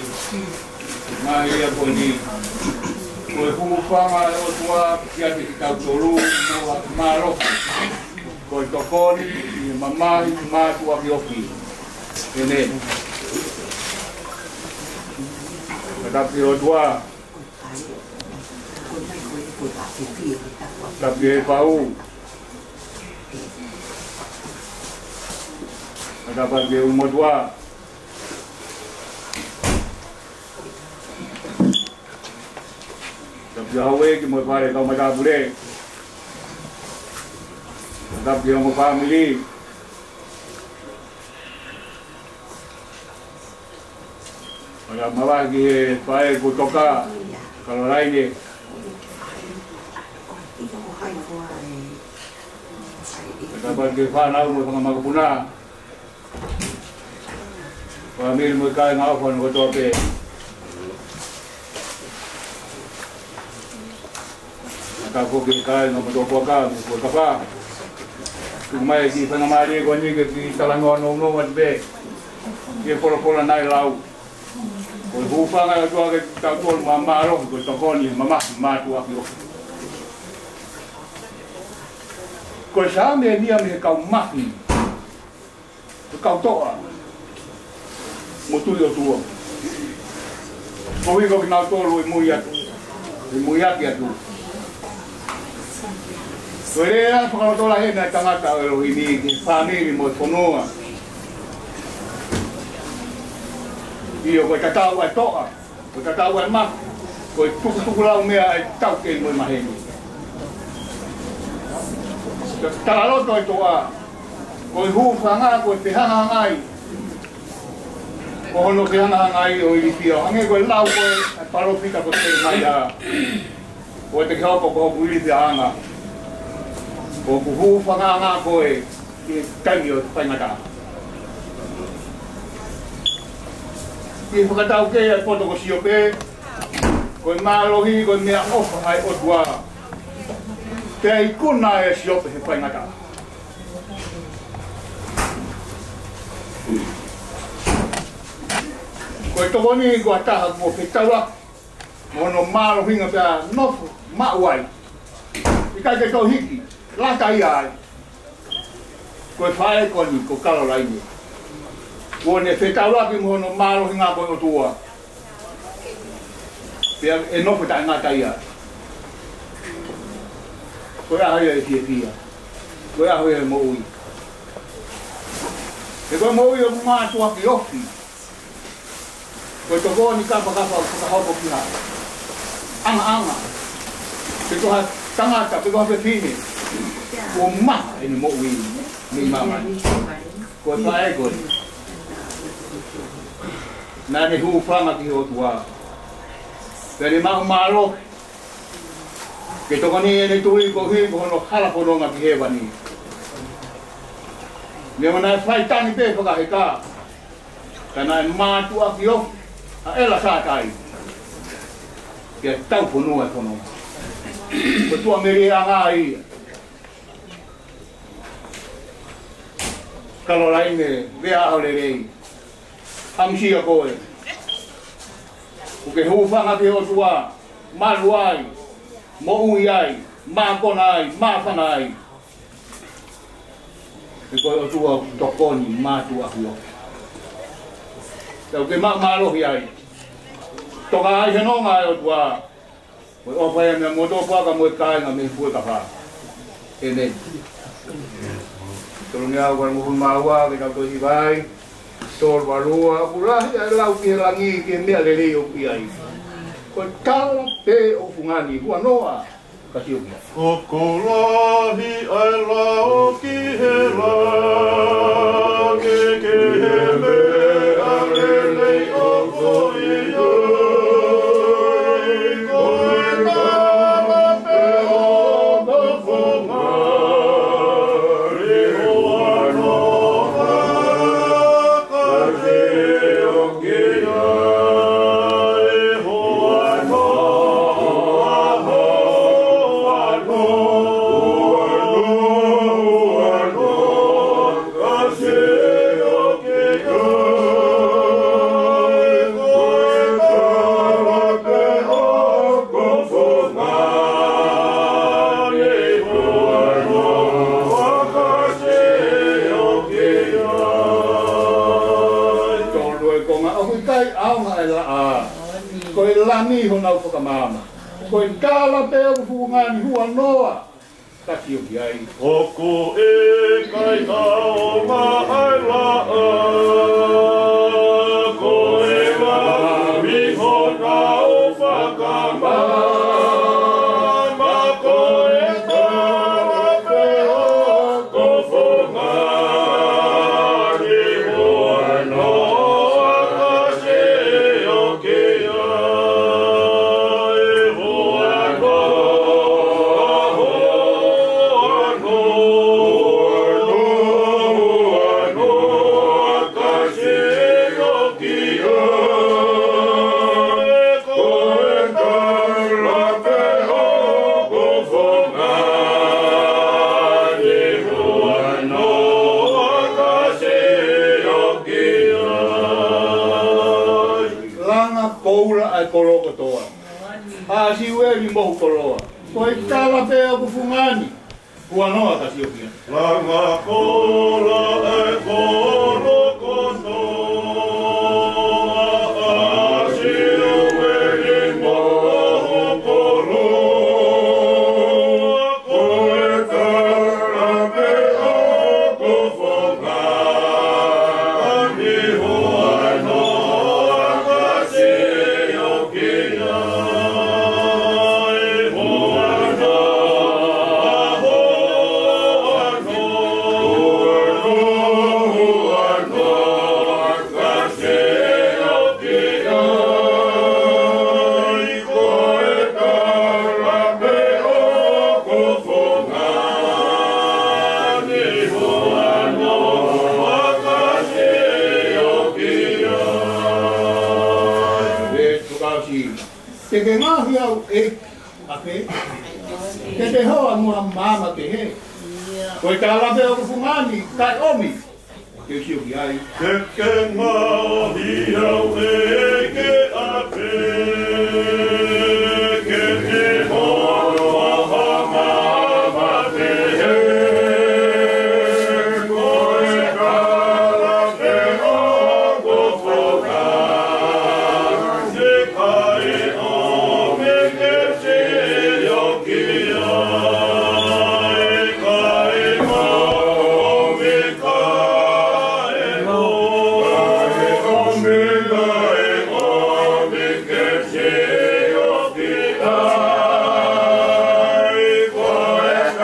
ngaahi lea ko eni. Ko e hūfanga ʻa e ʻOtua kiate kitautolu, mo e mālohi. Ko e tokoni, ʻi he mamahi, mātuʻaki ofi. ʻĒmeni. Fakatapu ki he ʻOtua. Tapu ki he Faʻu. Tapu ki he ʻUlumotuʻa. Tapu ki he houʻeiki mo e fale kau matāpule. Tapu ki he ongo fāmili. Mavahe ki he faʻē ko Toka, Kalolaine. Tapu ki he fānau mo e fanga makapuna. Fāmili mo e kāinga ʻofa hono kotoa pē. Tapu ki he kāinga mo Tokoaka, mo Fuekafa. Tuku mai e kiʻi faingamālie ko eni ke kiʻi talanoa nounou atu pē ki he folofola naʻe lau. Ko e hūfanga ʻa e ʻOtua kiate kitautolu, mo e mālohi, ko e tokoni, mamahi, mātuʻaki ofi. Ko e Saame eni ia mei he kau mahi, ko e kau toʻa mo tui ʻOtua. Koeʻuhi ko kinautolu ʻe muiaki, ʻe muiaki atu. Ko e lea fakalotolahi eni ʻa e tangata ʻo ʻElohimi ki he fāmili mo e fonua. ʻIo, ko e tatau ʻa e toʻa, ko e tatau ʻa e mahi, ko e tukutukulaumea ʻa e taukei mo e maheni. Ko e talaloto ʻa e toʻa, ko e hūfanga, ko e fehangahangai. Ko hono fehangahangai ʻo ilifia, hangē ko e lau ko ē ʻa e palōfita ko Selemaia. ʻOua te ke hoko ko hoku ilifiaʻanga, ko hoku hūfangaʻanga koe ʻi he taimi ʻo e faingataʻa. ʻI he fakataukei ʻa e poto ko Siope, ko e mālohi, ko e meʻaʻofa ʻa e ʻOtua. Pea ikuna ʻe Siope he faingataʻa. Ko e tokoni ko ha taha kuo fetaulaki mo hono mālohinga pea nofo maʻu ai. ʻIkai ke toe hiki, lata ia ai. Ko e faʻē ko eni, ko Kalolaine. Kuo ne fetaulaki mo hono mālohinga ko e ʻOtua. Pea ʻe nofo taʻengata ia. Ko e ʻaho ia ʻo e fiefia. Ko e ʻaho ia ʻo e moʻui. He ko e moʻui ʻoku mātuʻaki ofi. Ko e tokoni kapakapa ʻoku fakahoko ki ha ʻangaʻanga, pe ko ha tangata, pe ko ha fefine, kuo maha ʻene moʻui mei māmani. Ko e faʻē ko ē, naʻa ne hūfanga ki he ʻOtua, pea ne maʻu mālohi ke tokoni ʻene tui koeʻuhi ko hono hala fononga ki hēvani. Neongo naʻe fai tangi pē fakaheka, ka naʻe mātuʻaki ofi ʻa ʻEla Sātai, pea tau fonua e fononga. Ko e tuʻamelieʻanga ia. Kalolaine, meʻa ʻaho lelei. ʻAmusia koe. ʻOku ke hūfanga ki he ʻOtua, malu ai, moʻui ai, mākona ai, māfana ai. He ko e ʻOtua ʻoku tokoni mātuʻaki ofi. Pea ʻoku ke maʻu mālohi ai. Toka ai he nonga ʻa e ʻOtua. Ko e ʻofa ia meia Motuʻa Fuaka mo e kāinga mei Fuekafa. ʻĒmeni. Tolungeau valungofulu mā ua, ke tau toe hiva ai. Tolu valu ua, ʻoku lahi ʻa e lau ki he langi, ki he meʻa lelei ʻoku ʻi ai. Ko e tala pē ʻoku fungani, huanoa, ka sio ki ai. ʻOku lahi ʻa e lau ki he langi, ki he meʻa lelei ʻoku ʻi ai. Ko e tala pē ʻoku fungani, huanoa, ka sio ki ai. Ani honau fakamaama. Ko e tala pē ʻoku fungani huanoa ka sio ki ai. ʻOku ʻikai ʻaonga ʻa e laʻā, ko e laui honau fakamaama, ko e tala pē ʻoku fungani huanoa ka sio ki ai. Huanoa, huanoa, huanoa ka sio ki ai. Ko e tala pē ʻoku fungani huanoa ka sio ki ai. Langa koula ʻa e kolo kotoa. ʻA Siueli mohu koloa. Ko e tala pē ʻoku fungani huanoa ka sio ki ai. Langa koula ʻa e kolo kotoa, ʻa Siueli mohu koloa, ko e tala pē ʻoku fungani huanoa ka sio ki ai. Huanoa, huanoa, huanoa ka sio ki ai. Ko e tala pē ʻoku fungani huanoa ka sio ki ai. Veesi fakaʻosi. Te ke ngaohi au ʻEiki, ʻa pē? Te te hoa mo ha maama pehē? Ko e tala pē ʻoku fungani, kae ʻomi ke u sio ki ai. Te ke ngaohi au ʻEiki, ʻa pē? Ke te hoa mo ha maama pehē? Ko e tala pē ʻoku fungani, kae ʻomi ke sio ki ai. Kae ʻomi, kae ʻomi, kae ʻomi ke sio ki ai. Ko e tala pē ʻoku fungani, kae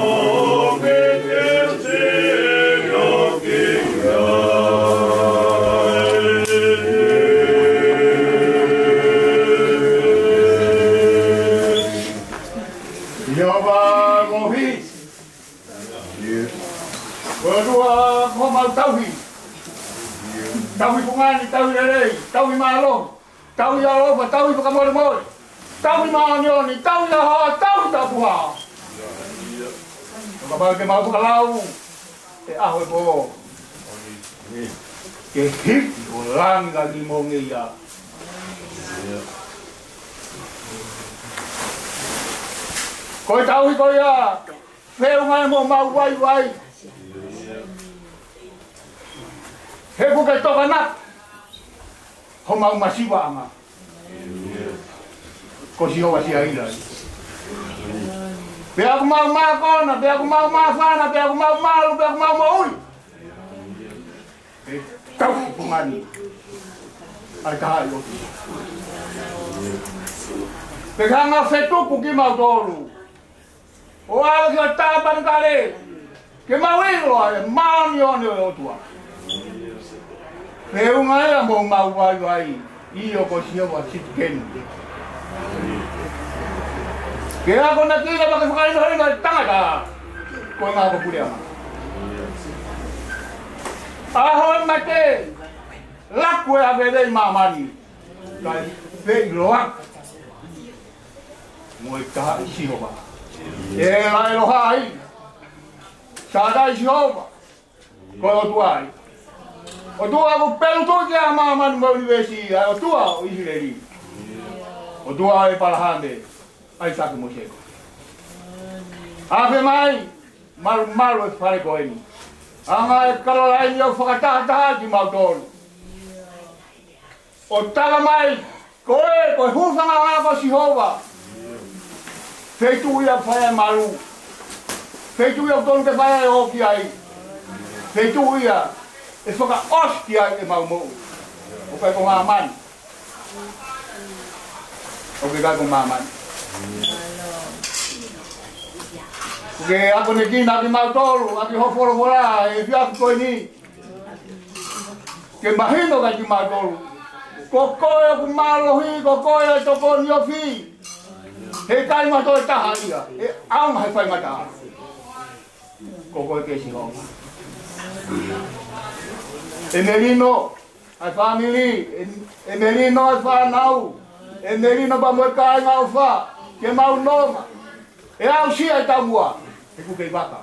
ʻomi ke sio ki ai. Sihova mohi. Ko e ʻOtua ko homau tauhi. Tauhi fungani, tauhi lelei, tauhi mālohi, tauhi ʻaloʻofa, tauhi fakamolemole, tauhi māʻoniʻoni, tauhi lahi, tauhi tapuhā. Kapau te mau fakalau he ʻaho ʻo e pō, ke hiki ʻo langilangiʻia. Ko e tauhi ko ia, feʻunga mo homau vaivai. He ʻoku ke tokanaki homau masivaʻanga. Ko Sihova Siaila. Pea ʻoku mau mākona, pea ʻoku mau māfana, pea ʻoku mau malu, pea ʻoku mau moʻui, ʻe tauhi fungani ʻa e taha ʻi ʻOtua. Pea ke hanga ʻo fetuku kimautolu ʻo ʻave ki ho tāpanekale, ke mau ʻilo ʻa e māʻoniʻoni ʻo e ʻOtua. Feʻunga ia mo homau vaivai, ʻio ko Sihova Sitikeni. Ke akonekina pea ke fakahinohino e tangata koeʻuhi ko e puleʻanga. ʻAho e mate, laku e ʻavelei māmani, kae feʻiloaki mo e taha ʻi Sihova. ʻE la ʻElohai, Sātai Sihova, ko e ʻOtua ia. ʻOtua ʻoku pelutuki ʻa māmani mo e ʻunivēsi, ʻa e ʻOtua ʻo ʻIsileli. ʻOtua ʻo ʻĒpalahame, ʻAisake mo Sēkope. Afe mai, malumalu e fale ko eni. Hanga ʻe Kalolaini ʻo fakatahataha kimautolu, ʻo talamai ko e, ko e hūfanga ko Sihova. Feituʻu ia ʻoku fai ai e malu. Feituʻu ia ʻoku tonu ke fai ai e ō ki ai. Feituʻu ia ʻe fakaʻosi ki ai ʻemau moʻui. ʻOku ʻikai ko māmani. ʻOku ʻikai ko māmani. ʻOku ke akonekina kimautolu ʻaki hoʻo folofola he efiafi ko eni, ke mahino kiate kimautolu, ko koe ʻoku mālohi, ko koe ʻe tokoni ofi. He ʻikai ma toe taha ia, ʻe ʻaonga he faingataʻa. Ko koe pē Sihova. ʻE melino ʻa e fāmili, ʻe, ʻe melino ʻa e fānau, ʻe melino pea mo e kāinga ʻofa, ke mau nonga. ʻE aʻusia e taumuʻa, he ʻoku kei vaka.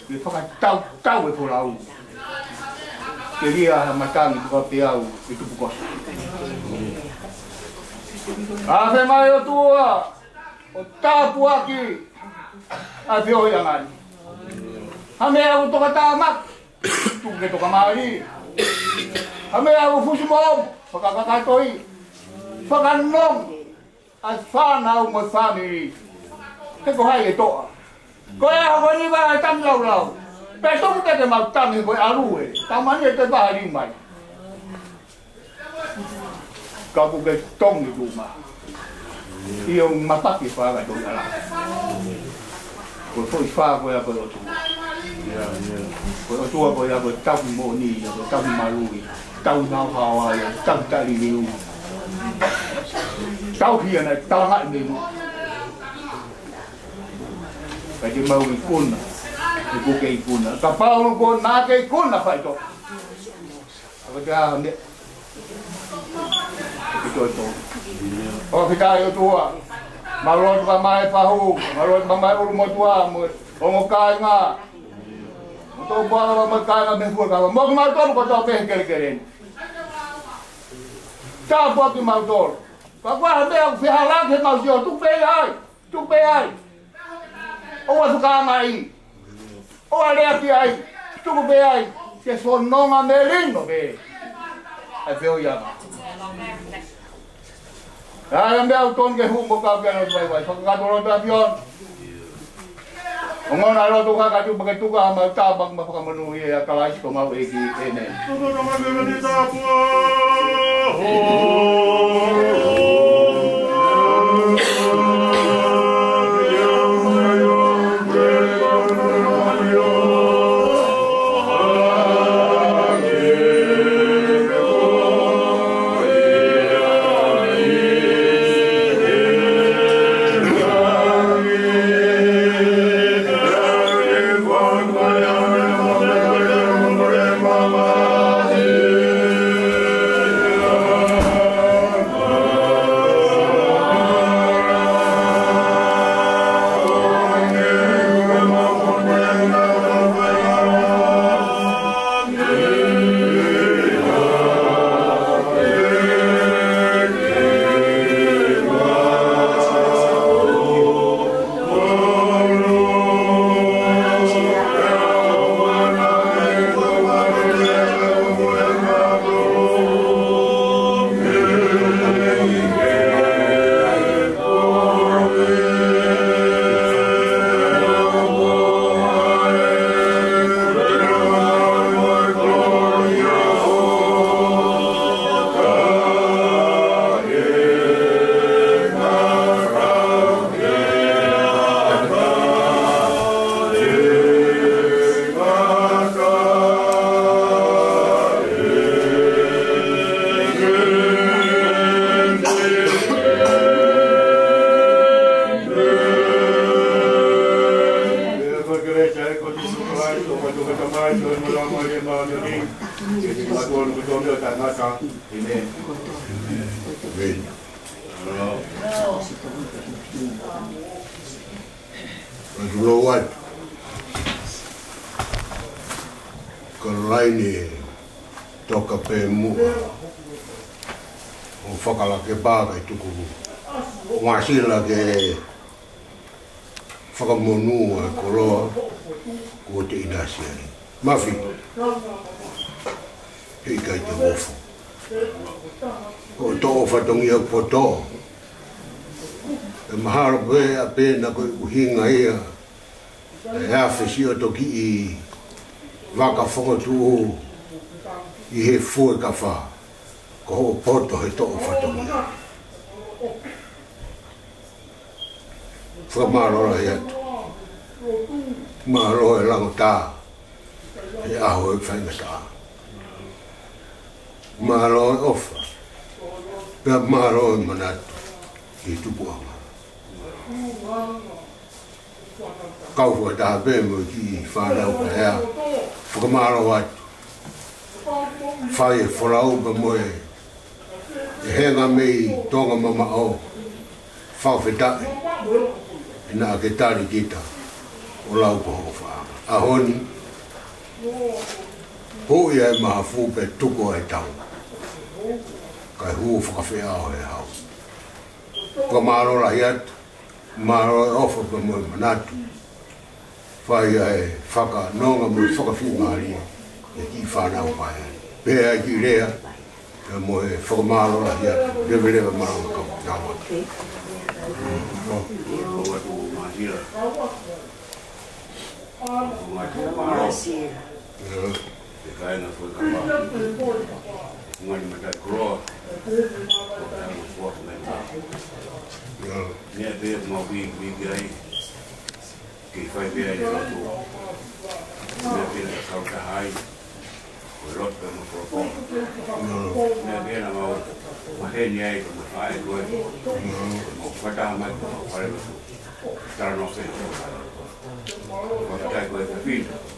Ke fakatautau e folau. Ke lea ha matangi tuka peau ke tupu kosi. ʻAfe mai ʻOtua, ʻo tāpuaki ʻa e feohiʻanga ni. Ha meʻa ʻoku tokatāmaki, tuku ke tokamālie. Ha meʻa ʻoku fusi moʻomo, fakakakato ia. Fakanonga ʻa e fānau mo e fāmili. He ko hai ʻe toʻa? Ko e ʻaho ko eni ʻoku ʻi ai e tangi laulau. Pea tuku pē ke mau tangi ko e ʻalu ē. Tau mani e te pahali mai. Ka ʻoku ke tongi tuma. ʻIo, mapaki e fānau ʻi ʻAla. Ko e foʻi fā ko ia ko e ʻOtua. Ko e ʻOtua ko ia ko e tauhi moʻoni, ko e tauhi malu, tauhi ngaahi haoa, tauhi taʻeliliu. Tauhi ʻa e ngaahi talanga ʻi mei muʻa. Ka te mau ikuna, ʻoku ke ikuna. Kapau ʻoku ke ikuna faito. ʻOku te ʻa meʻa. ʻOku te ʻOtua. ʻOku te ʻOtua. Mau lotu pea mai Pahu, mau lotu pea mai ʻUlumotuʻa, mo e ongo kāinga. Mo tō puaka mo e kāinga mei Fuakava. Mo kimautolu kotoa pē he kelekele ni. Tāpuaki kimautolu. Ka ko e hā e meʻa ʻoku fehālaaki he mau sio, tuku pē ai. Tuku pē ai. ʻOua ʻe fakaangaʻi. ʻOua ʻe lea ki ai. Tuku pē ai. Ke fononga melino pē ʻa e feohiʻanga. ʻA e meʻa ʻoku tonu ke hū mo kau ki ai ʻo vaivai. Fakakātoa lotu ʻAfiona. Ongona lotu ka ka tupa ke tuku ʻa e mau tāpuaki mo e fakamonū ʻia Kalaisi ko homau ʻEiki. ʻĒmeni. ʻĒmeni. Ka tulou atu. Kalolaine, toka pē muʻa ʻo fakalake pā kae tuku Uāsila ke fakamonū ʻa e koloa kuo te ʻinasi ai. Mafi, heʻikai te u ofo. Ko e toʻo fatongia poto. ʻE mahalo pē ʻa pē naʻa ko e ʻuhinga ia ʻa e afe siʻoto kiʻi vaka fokotuʻu ʻi he Fuekafa, ko hoʻo poto he toʻo fatongia. Fakamālō lahi atu. Mālō e langotā he ʻaho ʻo e faingataʻa. Mālō e ʻofa. Pea mālō e manatu ki he tupuʻanga. Kau fakataha pē mo e kiʻi fānau paea. Fakamālō atu. Fai e folau pea mo e ʻuhinga mei Tonga mamaʻo. Fakafetaʻi he naʻa ke tali kita ʻo lau ko hoʻo faʻahinga. ʻAho ni, hū ia e mahafu pea tuku ai e tau. Kae hū fakafeʻao he hau. Fakamālō lahi atu. Mālō e ʻofa pea mo e manatu. Fai ai e fakanonga mo e fakafiemālie ʻa e kiʻi fānau paea. Pea kiʻi lea, pea mo e fakamālō lahi atu. Leveleva mālō kau tau atu. Ke kae na fue kapa. Ngani matai koloa. Ko tau fua ko mai. Ia. Meʻa pē mau vi, vi, vi ai. Ke fai pē ai lotu. Meʻa pē na kau tahai. Ko lotu pē mo fua ko. Meʻa pē na mau maheni ai ko mo fai ko e. Mau fata mai ko mau fale lotu. Tala no se. Ko tai ko e fafine.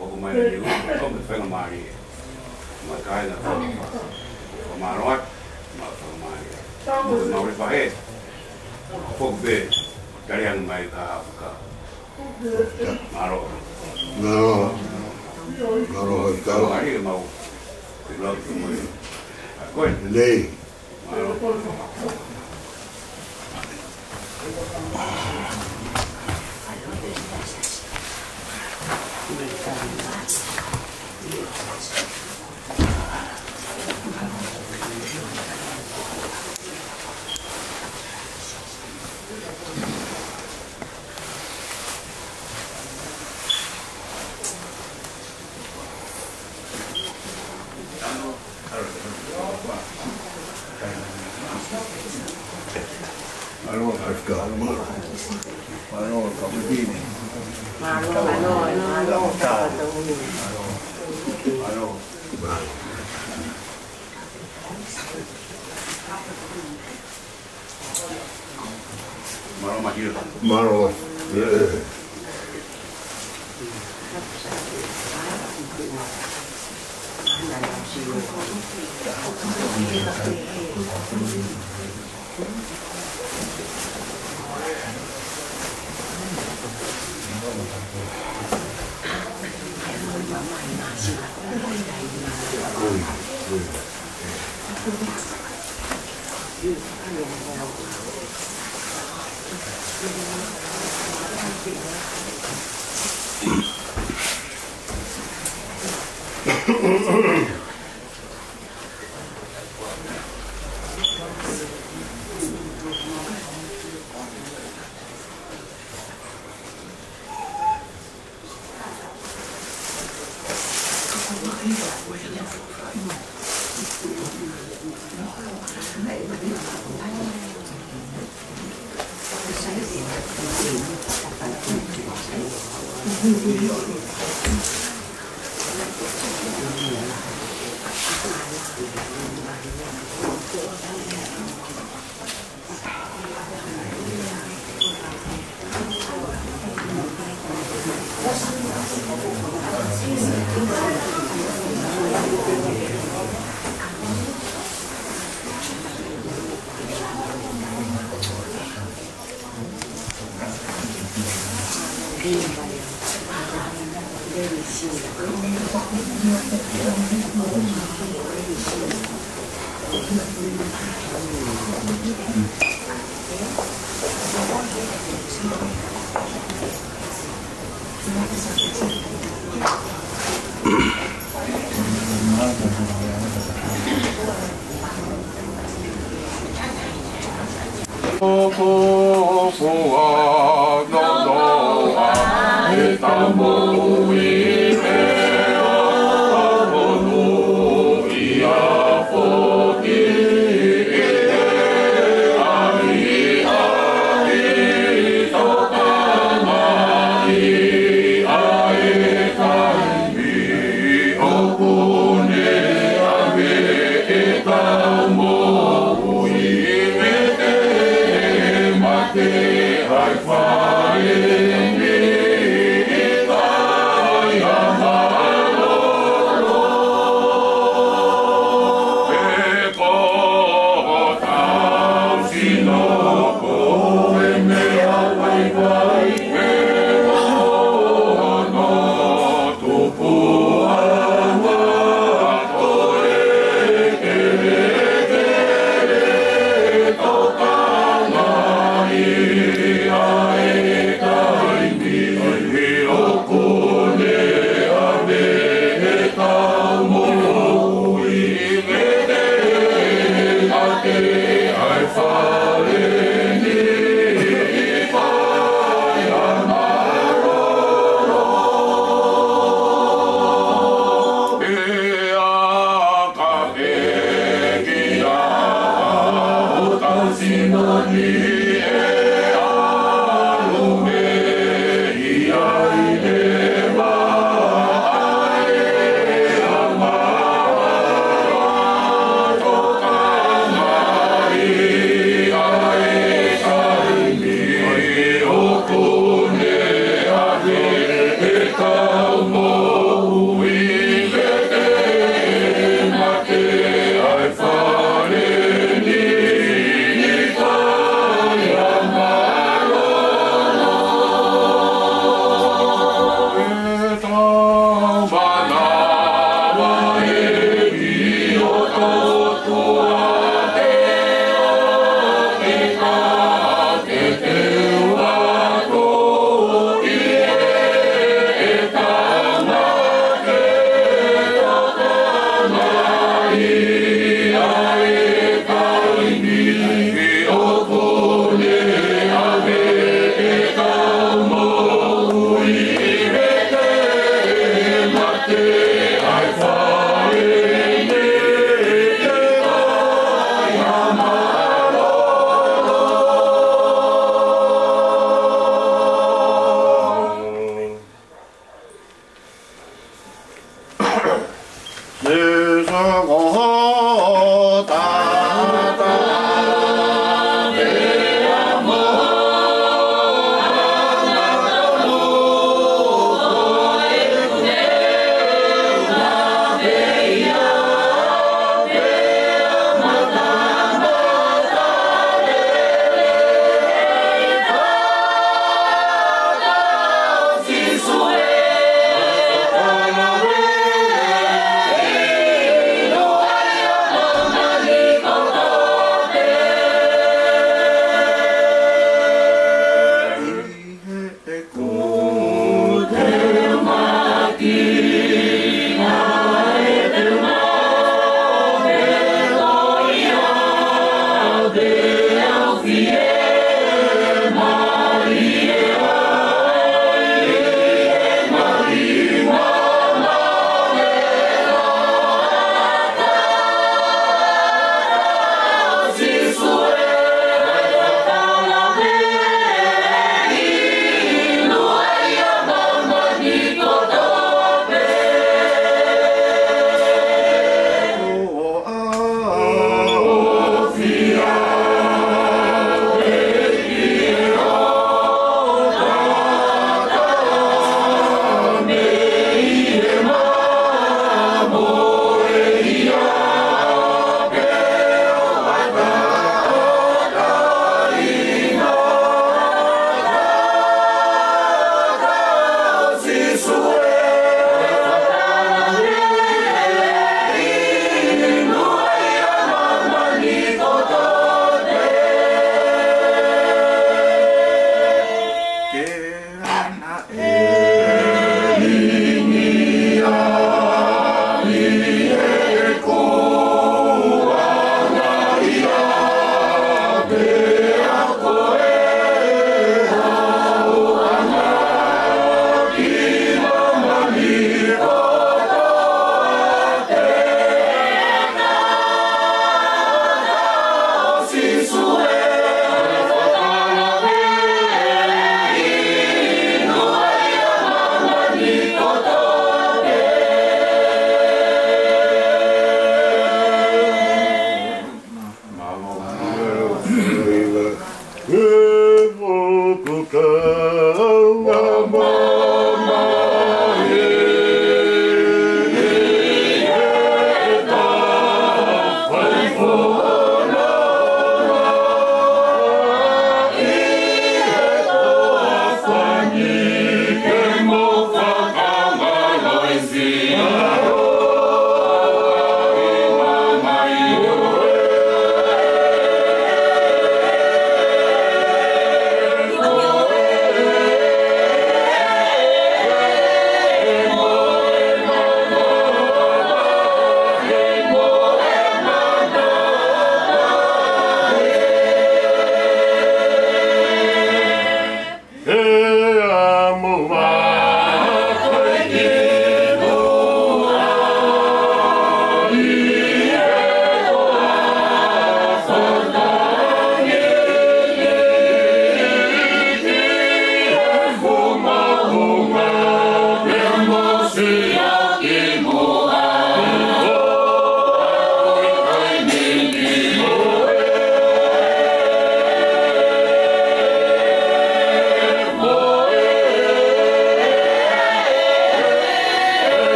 ʻOku mai ni u, ko me fenga mālie. Mai kai na fenga mā. Ko mālō atu, mā fenga mālie. Mo ke mau le pahe. Foku pē, tali ange mai ka Afrika. Mālō. Mālō. Mālō, ka. Mālie mau. Ke lau ke mai. A koe. Nei. Mālō, Mahila. Mālō. Ko e fuʻu nonoʻa ʻetau moʻui, ʻe ʻoua ʻe monūʻia foki ʻi he ʻahiʻahi, tokanga ʻi he taimi ʻoku ne ʻave ʻetau moʻui, ʻe teʻeki mate ai fai ni ʻikai ha mālōlō. Pe ko hotau sino ko e meʻa vaivai, pe ko hono tupuʻanga, ko e kelekele, tokanga ʻi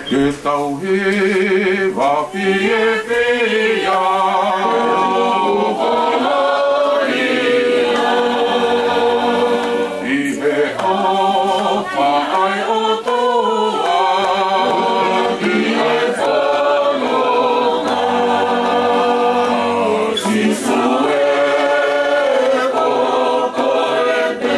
Ke tau hiva fiefia. ʻI he ʻofa ʻa e ʻOtua ki he fononga. Sīsū ē, ko koe pē.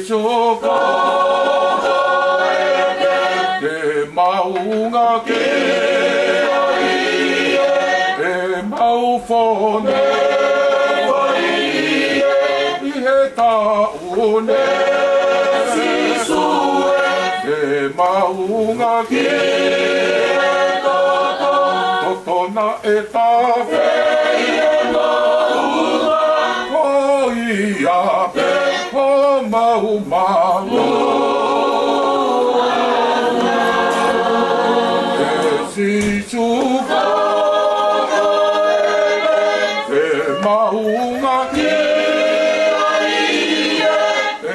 Soko ke maunga ki ai ʻemau fone ʻi he taʻu ni. Sīsū ē, ke maunga ki ai, toto, toto naʻe tafe ia maunga. Ko ia pē homau malu. ʻE Sīsū, ke maunga ki ai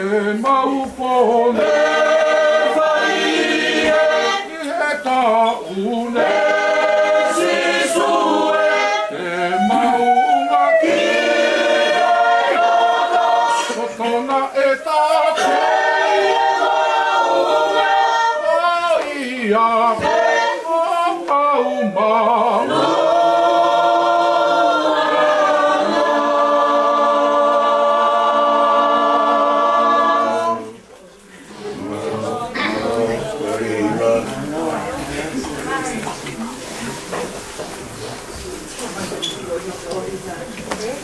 ʻemau fone ʻi he taʻu ni. Sīsū ē, ke maunga ki ai, toto, toto naʻe tafe ia maunga. Ko ia pē homau malu.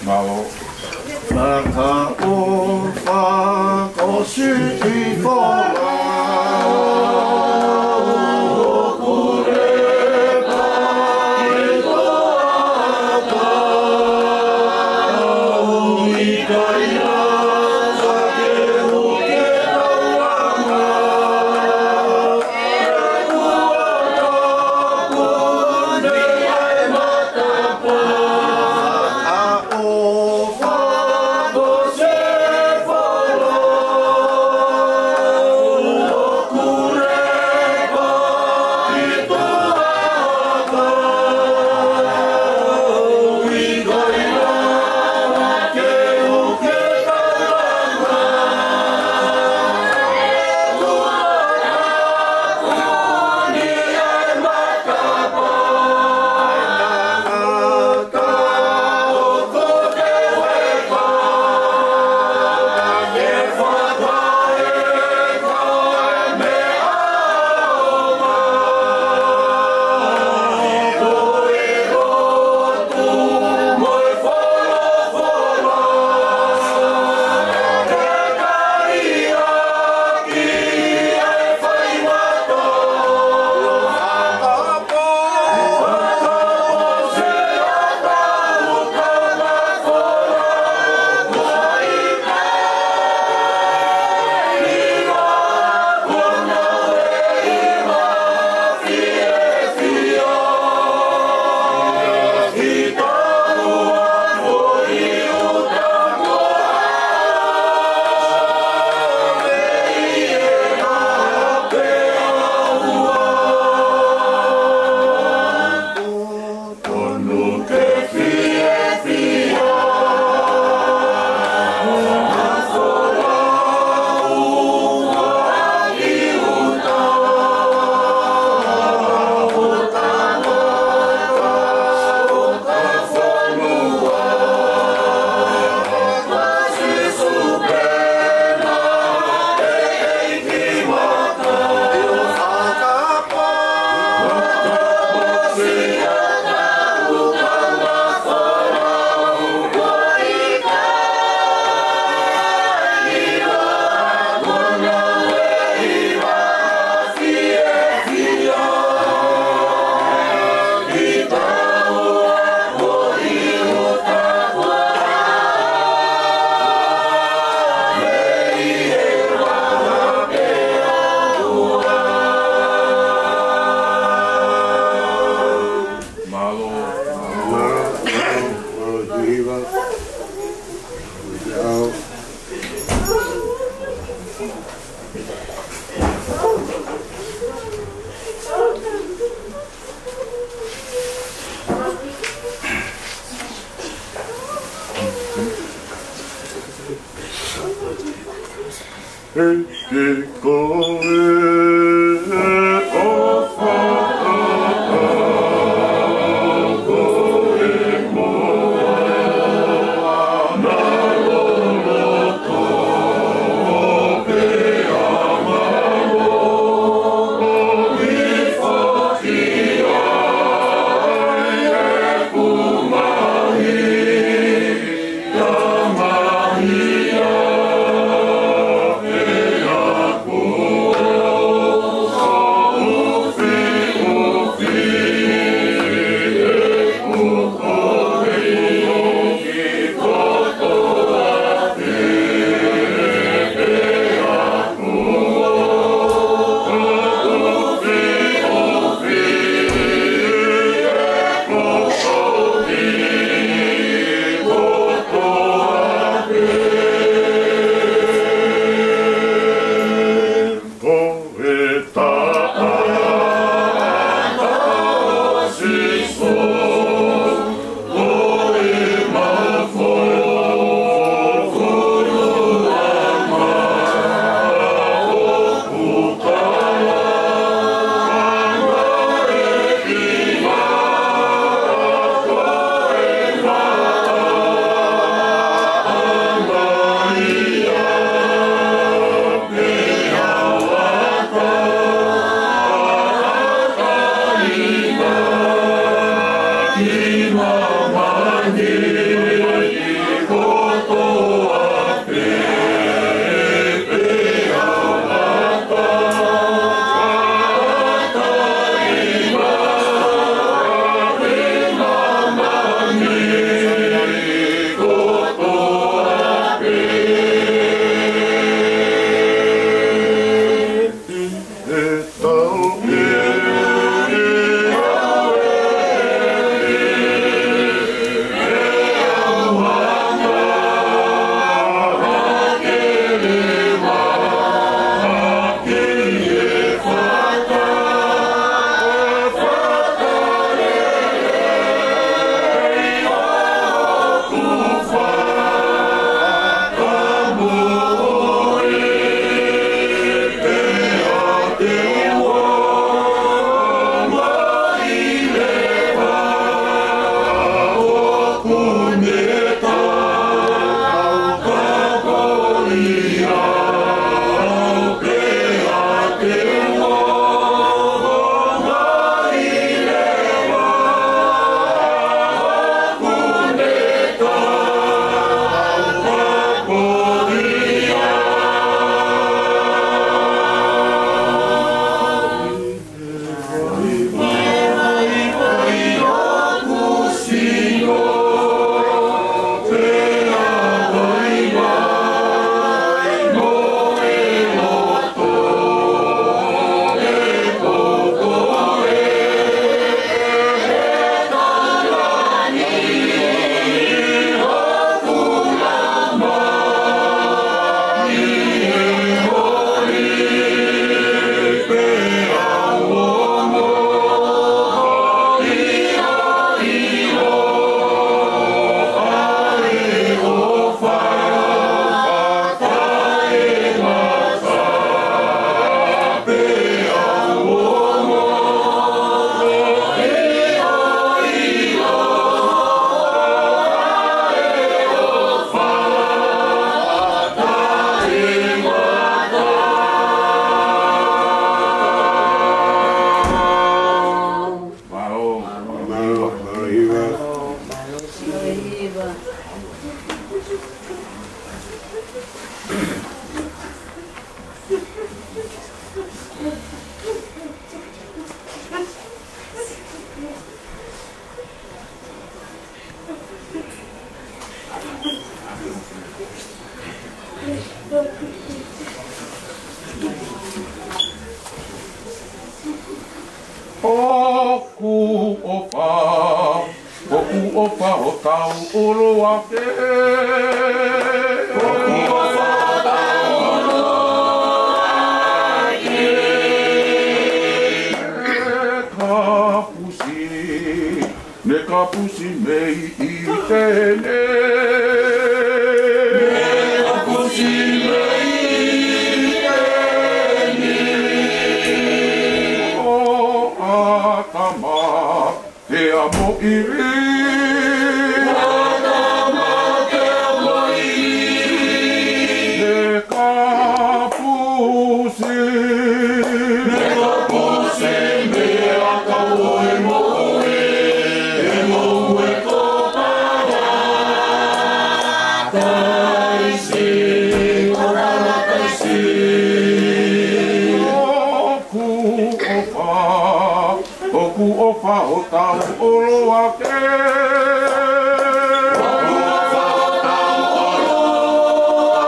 Mālō. Fakaʻofa ko siʻi folau ʻoku lepa ʻi toʻaka. ʻIkai lava ke u ke taulanga. Mālō, mālō, mālō, mālō, mālō, mālō. He ke koe ʻofa ʻa koe mo ana loloto ʻo pē ʻOku ʻofa, ʻoku ʻofa hotau ʻOtua ke. ʻOku ʻofa hotau ʻOtua ke. Kapusi, ne kapusi mei ʻĪteni. Ne kapusi mei ʻĪteni. ʻO ʻĀtama pea mo ʻIvi. ʻO ʻĀtama pea mo ʻIvi. Ne kapusi. Ne kapusi mei he ʻakau ʻo e moʻui, ʻe moʻui ko Palataisi, ko Palataisi. ʻOku ʻofa, ʻoku ʻofa hotau ʻOtua ke. ʻOku ʻofa hotau ʻOtua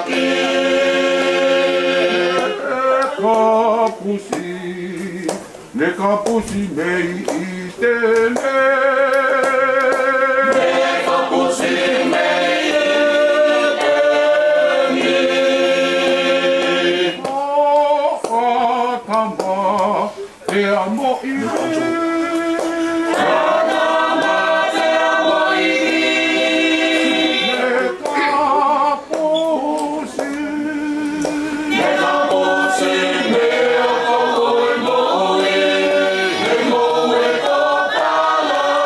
ke. Kapusi, ne kapusi mei ʻĪteni. Ne kapusi mei ʻĪteni. ʻO ʻĀtama pea mo ʻIvi. ʻO ʻĀtama pea mo ʻIvi. Ne kapusi. Ne kapusi mei he ʻakau ʻo e moʻui, ʻe moʻui ko Palataisi.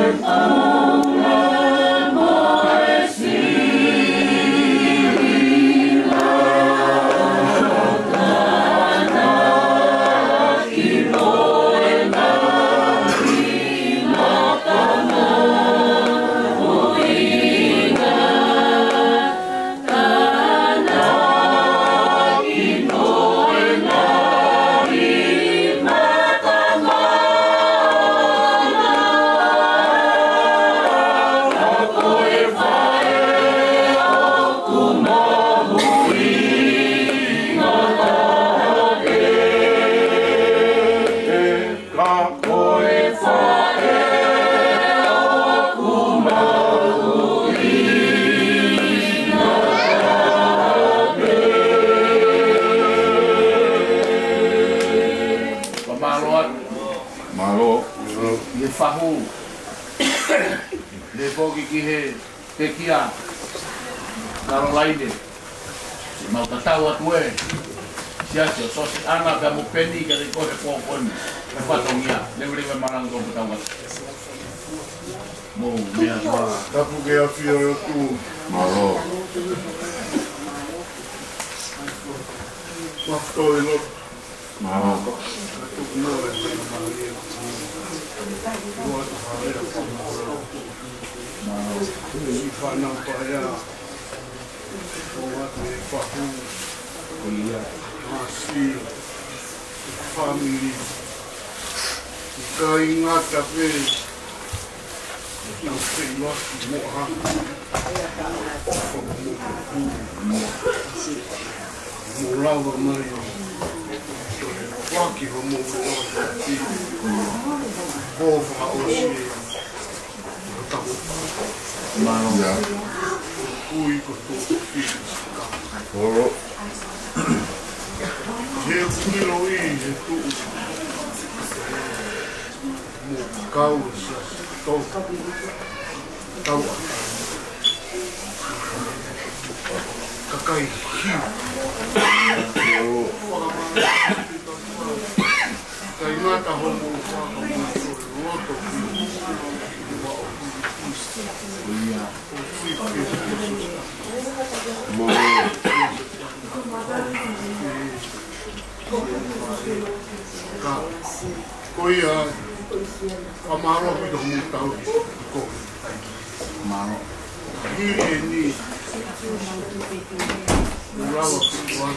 Ka ko e faʻē ʻoku mahuʻinga pē. Fakamālō atu. Mālō. ʻI he fahu. Lele foki ki he pekia Kalolaine. Mau tatau atu e siasi ʻo Sosiana pea mo Peni ka te ko e pō ko eni. Ka fatongia, leveleva e malanga ko tatau atu. Mou meʻa atu ā. Tapu ke ʻafio e ʻOtua. Mālō. Mālō. Mālō. Mālō. Siʻi fānau paea, ʻoatu e fahu, ʻoatu e masi, e fāmili, ʻikai ngata pē, ʻoku feʻiloaki mo ha ʻofa mo moʻui mo lava mai ʻo toe foaki hoʻomou ʻofa ki he ʻOtua fakaʻosi. Mālō. Ia. Kui ko tō fili. Olo. He ʻoku ʻiloʻi he tuʻu mo kau sa tō. Tau a. Kakai hiu. Olo. Kainga ta homo faka mo loto ki wa o kui kusi. Ia. O kui kusi. Mo. Ka. Ko ia. Ka mālō ki to mutau. Ko. Mālō. Hili eni. Ulawa ki tua.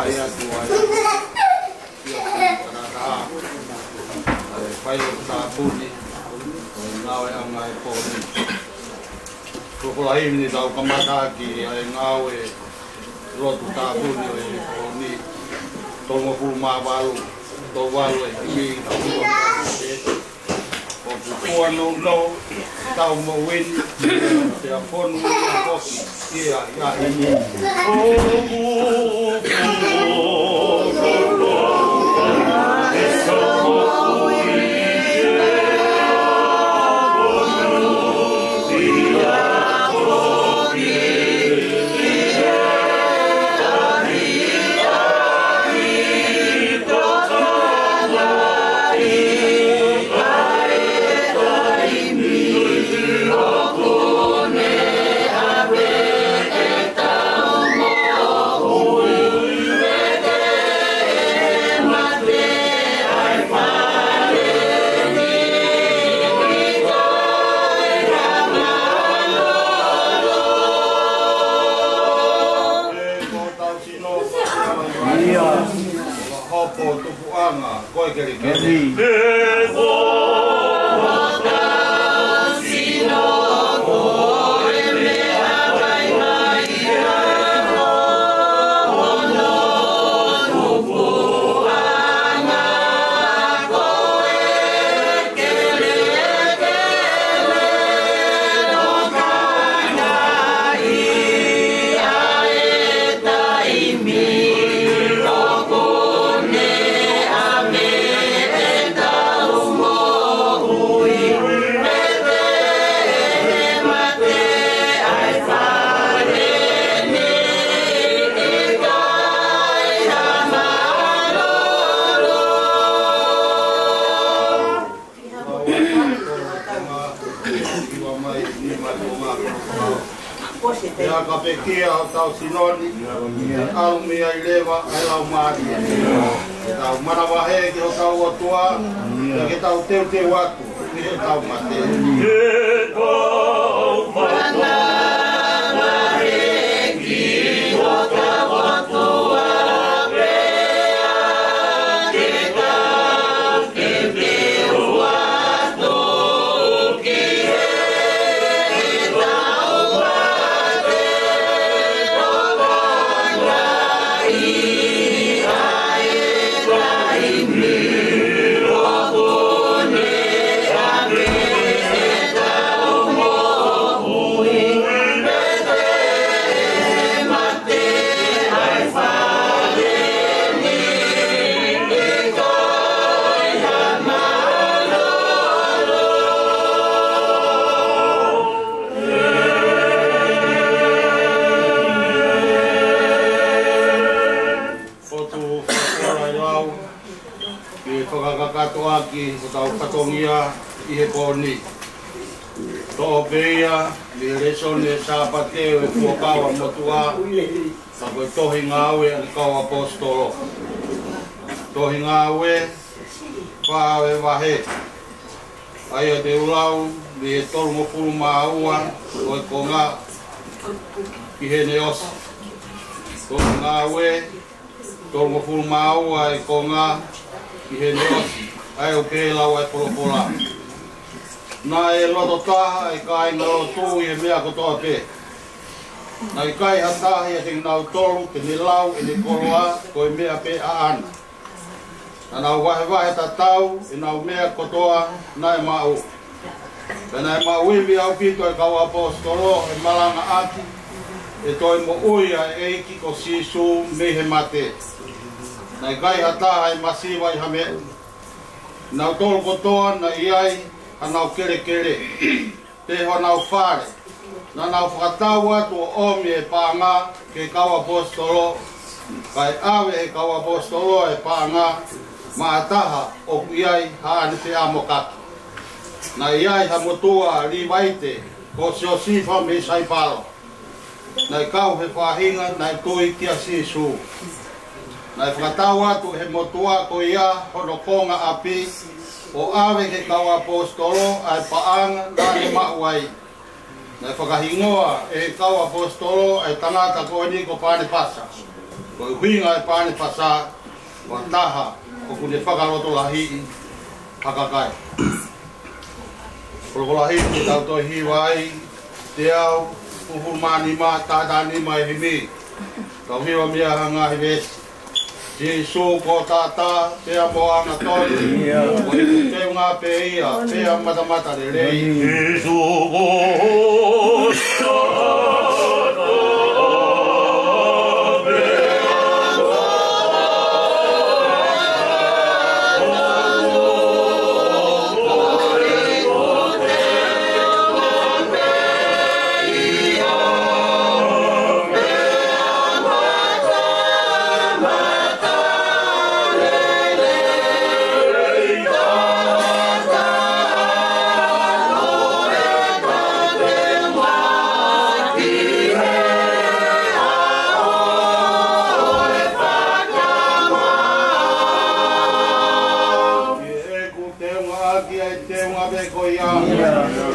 Ia, ʻa e fai ʻo tāpuni ʻo e ngāueʻanga ʻo e pō ni. Ko e lahi ni tau kamata ʻaki ʻa e ngāue lotu tāpuni ʻo e pō ni. Tolungofulu mā valu, tolu valu e himi, tau ʻoku tuʻa nounou, tau moʻui ni, te a fonu ia foki, ia, ia, ia. Ia. Hopo tupuʻanga, ko e kelekele. Pea ka pekia hotau sino ni, ʻalu mei ai leva ʻa e Laumālie. Ke tau manavahē ki hotau ʻOtua, pea ke tau teuteu atu ʻi heʻetau mate. Fotu fakaʻola ʻi lau, ke fakakakato ʻaki hotau fatongia ʻi he pō ni. Toʻo pē ia mei he lēsoni Sāpate ʻo e Fuakava Motuʻa, ka ko e tohi Ngāue ʻa e Kau ʻAposetolo. Tohi Ngāue, fā ʻo e vahe. ʻA ia te u lau mei he tolungofulu mā ua ʻo e konga ki heʻene ʻosi. Tohi Ngāue, tolungofulu mā ua e konga ki heʻene ʻosi, ʻa ia ʻoku pehē lau ʻa e folofola. Naʻe loto taha ʻa e kāingalotu ʻi he meʻa kotoa pē. Naʻe ʻikai ha taha ʻiate kinautolu te ne lau ʻene koloa ko e meʻa pē ʻaʻana. Naʻa nau vahevahe tatau ʻenau meʻa kotoa naʻe maʻu. Pea naʻe maʻuivi ʻaupito e kau ʻaposetolo he malangaʻaki ʻe toe moʻui ʻa e ʻEiki ko Sīsū mei he mate. Naʻe ʻikai ha taha ʻe masiva ʻi ha meʻa. Nautolu kotoa naʻe ʻi ai hanau kelekele, pea honau fale. Naʻa nau fakatau atu ʻo ʻomi e paʻanga ki he kau ʻaposetolo, kae ʻave ʻe he kau ʻaposetolo e paʻanga maʻa ha taha ʻoku ʻi ai haʻane feʻamokaki. Naʻe ʻi ai ha motuʻa Līvaite, ko Siosifa mei Saipalo. Naʻe kau he faʻahinga naʻe tui kia Sīsū. Naʻe fakatau atu ʻe he motuʻa ko ia hono konga ʻapi, ʻo ʻave ki he kau ʻaposetolo ʻa e paʻanga naʻa ne maʻu ai. Naʻe fakahingoa ʻe he kau ʻaposetolo ʻa e tangata ko eni ko Panepasa. Ko e ʻuhinga ʻo Panepasa, ko ha taha ʻoku ne fakalotolahiʻi ha kakai. Kolokolahi ke tau toe hiva ai, teau hongofulu mā nima, taha taha nima e himi. Tau hiva mei ai ha ngaahi veesi. Sīsū ko Tata, pea mo Angatoni. Ko e teunga pē ia, pea matamatalelei. Sīsū ko Teunga ʻaki ʻa e teunga pē ko ia.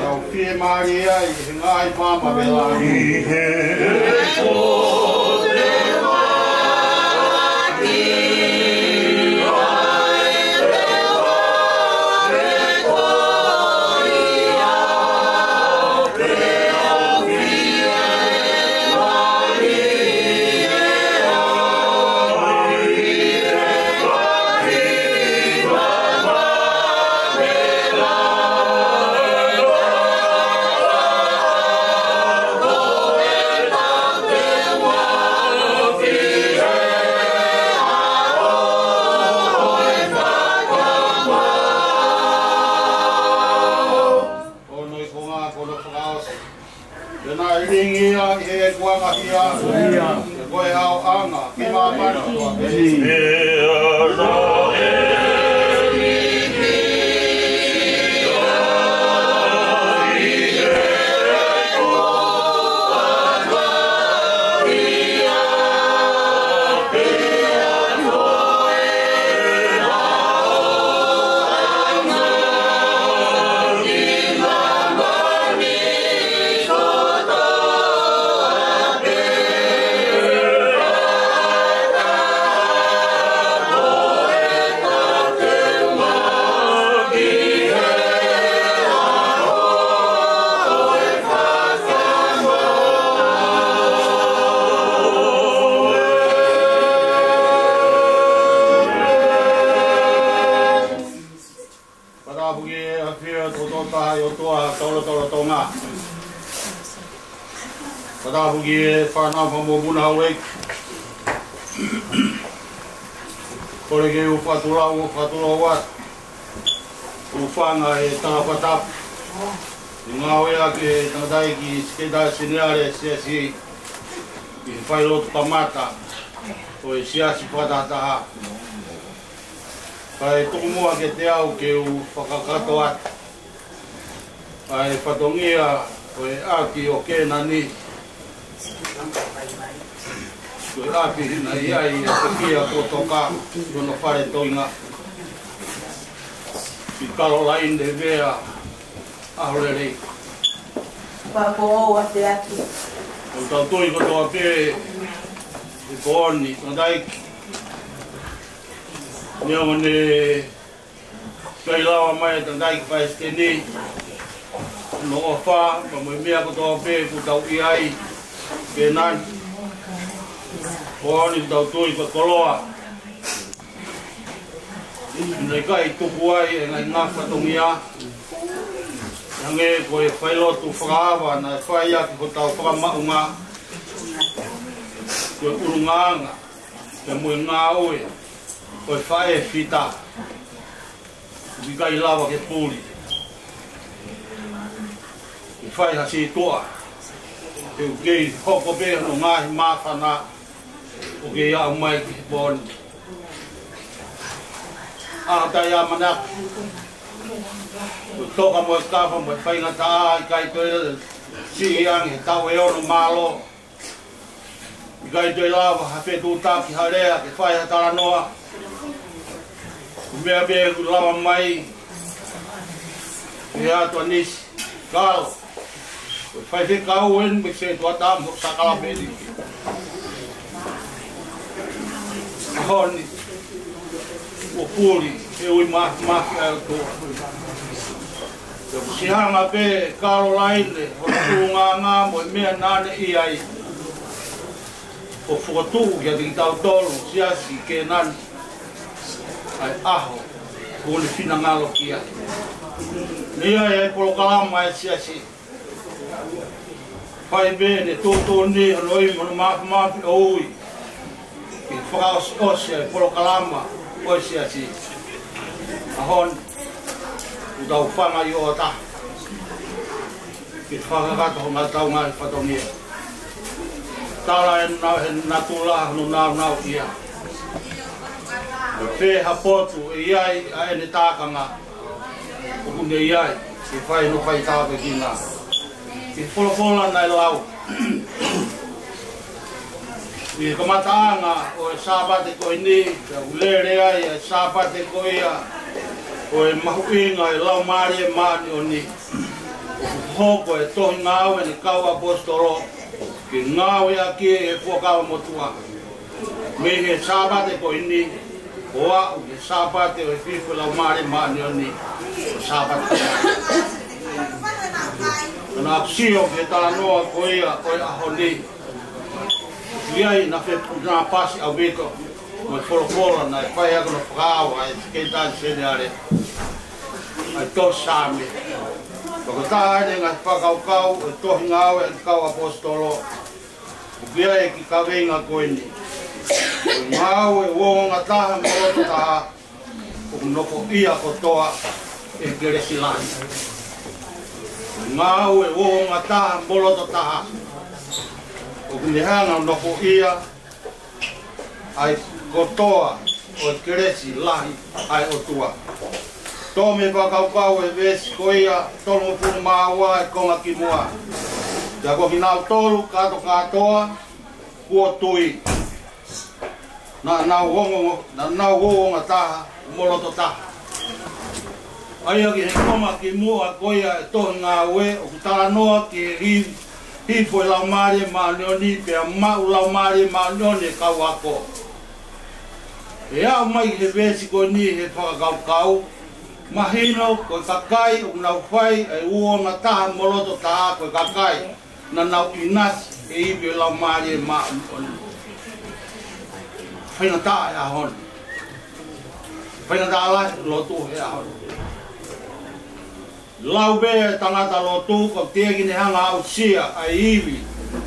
Tau fiemālie ai he ngaahi maama pē la. Ko hono iku ngā, ko hono fakaʻosi. Pea naʻe lilingi ia ʻi he ikuʻanga hia. Ko e ʻaoʻanga ki māmani kotoa pē. Fakatapu ki he ʻafio tokotaha ʻo e ʻOtua, taula taula Tonga. Fakatapu ki he fānau fakamokopuna houʻeiki. Kole ke u fakatulou, u fakatulou atu. U fanga e tanga fakatapu. U ngāue ʻaki e tangataʻeiki sekelitali seniale siasi. ʻI he failotu kamata ʻo e siasi fakatahataha. Kae tuku muʻa kiate au ke u fakakakato atu ʻa e fatongia ʻo e ʻapi ʻo Kēnani. Ko e ʻapi naʻe ʻi ai ʻa e pekia kuo toka ʻi hono fale toenga ʻi Kalolaine Vea, ʻaho lelei. Pea ko au ʻa te atu. ʻOku tau tui kotoa pē he pooni, tangataʻeiki. Neongo ne ʻikai lava mai e tangataʻeiki palesiteni, hono ʻofa, pea mo e meʻa kotoa pē ʻoku tau ʻi ai, Kēnani. Pooni ʻoku tau tui ko e koloa naʻe ʻikai tuku ai e ngaahi ngaahi fatongia. Hangē ko e failotu fakaava naʻe fai ʻaki hotau fakamaʻunga. Ko e ʻulungaanga, pea mo e ngāue ʻo e faʻē fita. ʻIkai lava ke puli. ʻI fai ha sītuʻa. Te u kei hoko pē hono ngaahi māfana ʻoku kei aʻu mai ki he pooni. ʻA tai ʻamanaki. Ko e toka mo e kafa mo e faingataʻa ʻikai toe siʻi ange he taʻu ʻe ono mālō. ʻIkai toe lava ha fetuʻutaki ha lea ke fai ha talanoa. Ko e meʻa pē ʻoku lava mai, ʻe ʻatu ʻa Nisi Kalo, ko e faifekau eni mei he setuata mo e sākalamēniti. ʻAho ni, ʻoku puli he ui māfimafi ʻa e ʻOtua. Pea ʻoku siʻi hanga pē Kalolaine hono ʻulungaanga mo e meʻa naʻa ne ʻi ai ʻo fokotuʻu kiate kitautolu siasi Kēnani ʻa e ʻaho kuo ne finangalo ki ai. Naʻe ʻi ai e polokalama ʻa e siasi. Fai pē ʻene tuʻutuʻuni hono ui mo hono māfimafi ʻo ui ke fakaʻosiʻosi ʻa e polokalama ʻo e siasi. ʻAho ni, ʻoku tau fanga ʻi ʻō taha ke fakakakato honau ngaahi fatongia. Tala ʻe na-, he natula hono nāunauʻia. Ko e fē ha potu ʻe ʻi ai ʻa ʻene tākanga, ʻoku ne ʻi ai ke fai hono faitāpuekina. Ko e folofola naʻe lau ʻi he kamataʻanga ʻo e Sāpate ko eni, pea ʻoku lele ai ʻa e Sāpate ko ia ʻo e mahuʻinga ʻo e Laumālie Māʻoniʻoni. ʻOku hoko e tohi Ngāue ʻa e Kau ʻAposetolo ke ngāueʻaki ʻe he Fuakava Motuʻa. Mei he Sāpate ko eni, ʻo aʻu ki he Sāpate ʻo e hifo e Laumālie Māʻoniʻoni, ko e Sāpate ko ia. Naʻa ku sio ki he talanoa ko ia ʻo e ʻaho ni. ʻI ai naʻe fe-, naʻe pasi ʻaupito mo e folofola naʻe fai ʻaki hono fakaava ʻe he Sekelitali Seniale ʻa e tohi Saame. Ko e taha eni e ngaahi fakakaukau ʻo e tohi Ngāue ʻa e Kau ʻAposetolo. ʻOku ʻi ai e kiʻi kaveinga ko eni: Ko e ngāue uouangataha mo loto taha ʻoku nofoʻia kotoa ʻe he kelesi lahi. Ko e ngāue uouangataha mo loto taha ʻoku ne hanga ʻo nofoʻia ai kotoa ʻo e kelesi lahi ʻa e ʻOtua. Tō mei he fakakaukau e veesi ko ia tolungofulu mā ua ʻi he konga kimuʻa: Pea ko kinautolu kātokātoa kuo tui, naʻa nau uouanga-, naʻa nau uouangataha mo loto taha. ʻA ia ki he konga kimuʻa ko ia e tohi Ngāue, ʻoku talanoa ki he hi-, hifo e Laumālie Māʻoniʻoni pea maʻu Laumālie Māʻoniʻoni e kau ako. ʻE aʻu mai ki he veesi ko eni he fakakaukau, mahino ko e kakai ʻoku nau fai e uouangataha mo loto taha ko e kakai naʻa nau ʻinasi he ivi ʻo e Laumālie Māʻoniʻoni. Faingataʻa e ʻaho ni. Faingataʻa lahi e lotu he ʻaho ni. Lau pē e tangata lotu, ko e teʻeki ke ne hanga ʻo aʻusia ʻa e ivi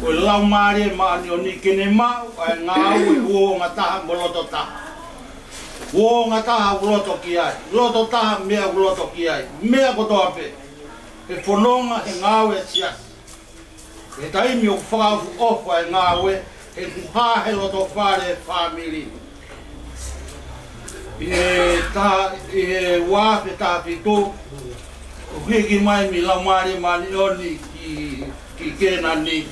ʻo e Laumālie Māʻoniʻoni ke ne maʻu ʻa e ngāue uouangataha mo loto taha. Uouangataha ʻoku loto ki ai, loto taha meʻa ʻoku loto ki ai, meʻa kotoa pē. He fononga, he ngāue e siasi. He taimi ʻoku fakaʻofoʻofa e ngāue, he kuha he loto fale e fāmili. ʻI he ta-, ʻi he ua afe taha fitu, ʻoku hiki mai mei Laumālie Māʻoniʻoni ki, ki Kēnani,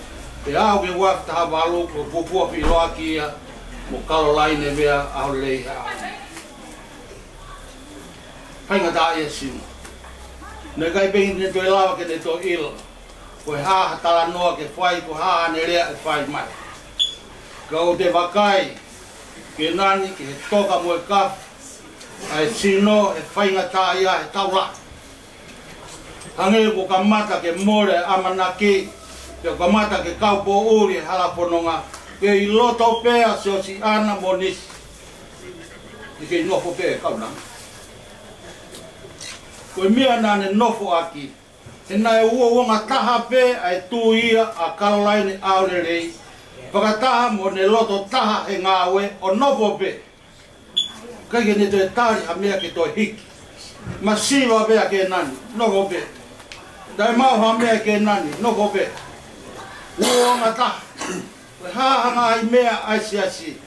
pea aʻu ki he ua afe taha valu, ko Pupuafiloaki ia mo Kalolaine Vea ʻAholelei Haʻa. Faingataʻa ia e sino. Naʻe ʻikai pē ke ne toe lava ke ne toe ʻilo ko e hā ha talanoa ke fai, ko e hā haʻane lea ʻe fai mai. Ka ʻoku te vakai, Kēnani, ki he toka mo e kafa ʻa e sino, ʻe faingataʻa ia he taula. Hangē kuo kamata ke mole e ʻamanaki, pea kamata ke kaupoʻuli e hala fononga, kei loto pē ʻa Siosiana mo Nisi. ʻIkai ke nofo pē e kaunanga. Ko e meʻa naʻa ne nofo ʻaki, he naʻe uouangataha pē ʻa e tui ia ʻa Kalolaine ʻAholelei, fakataha mo ʻene loto taha he ngāue ʻo nofo pē. ʻIkai ke ne toe tali ha meʻa ke toe hiki. Masiva pē ʻa Kēnani, nofo pē. Taʻemaʻu ha meʻa ʻa Kēnani, nofo pē. Uouangataha. Ko e hā ha ngaahi meʻa ʻa e siasi,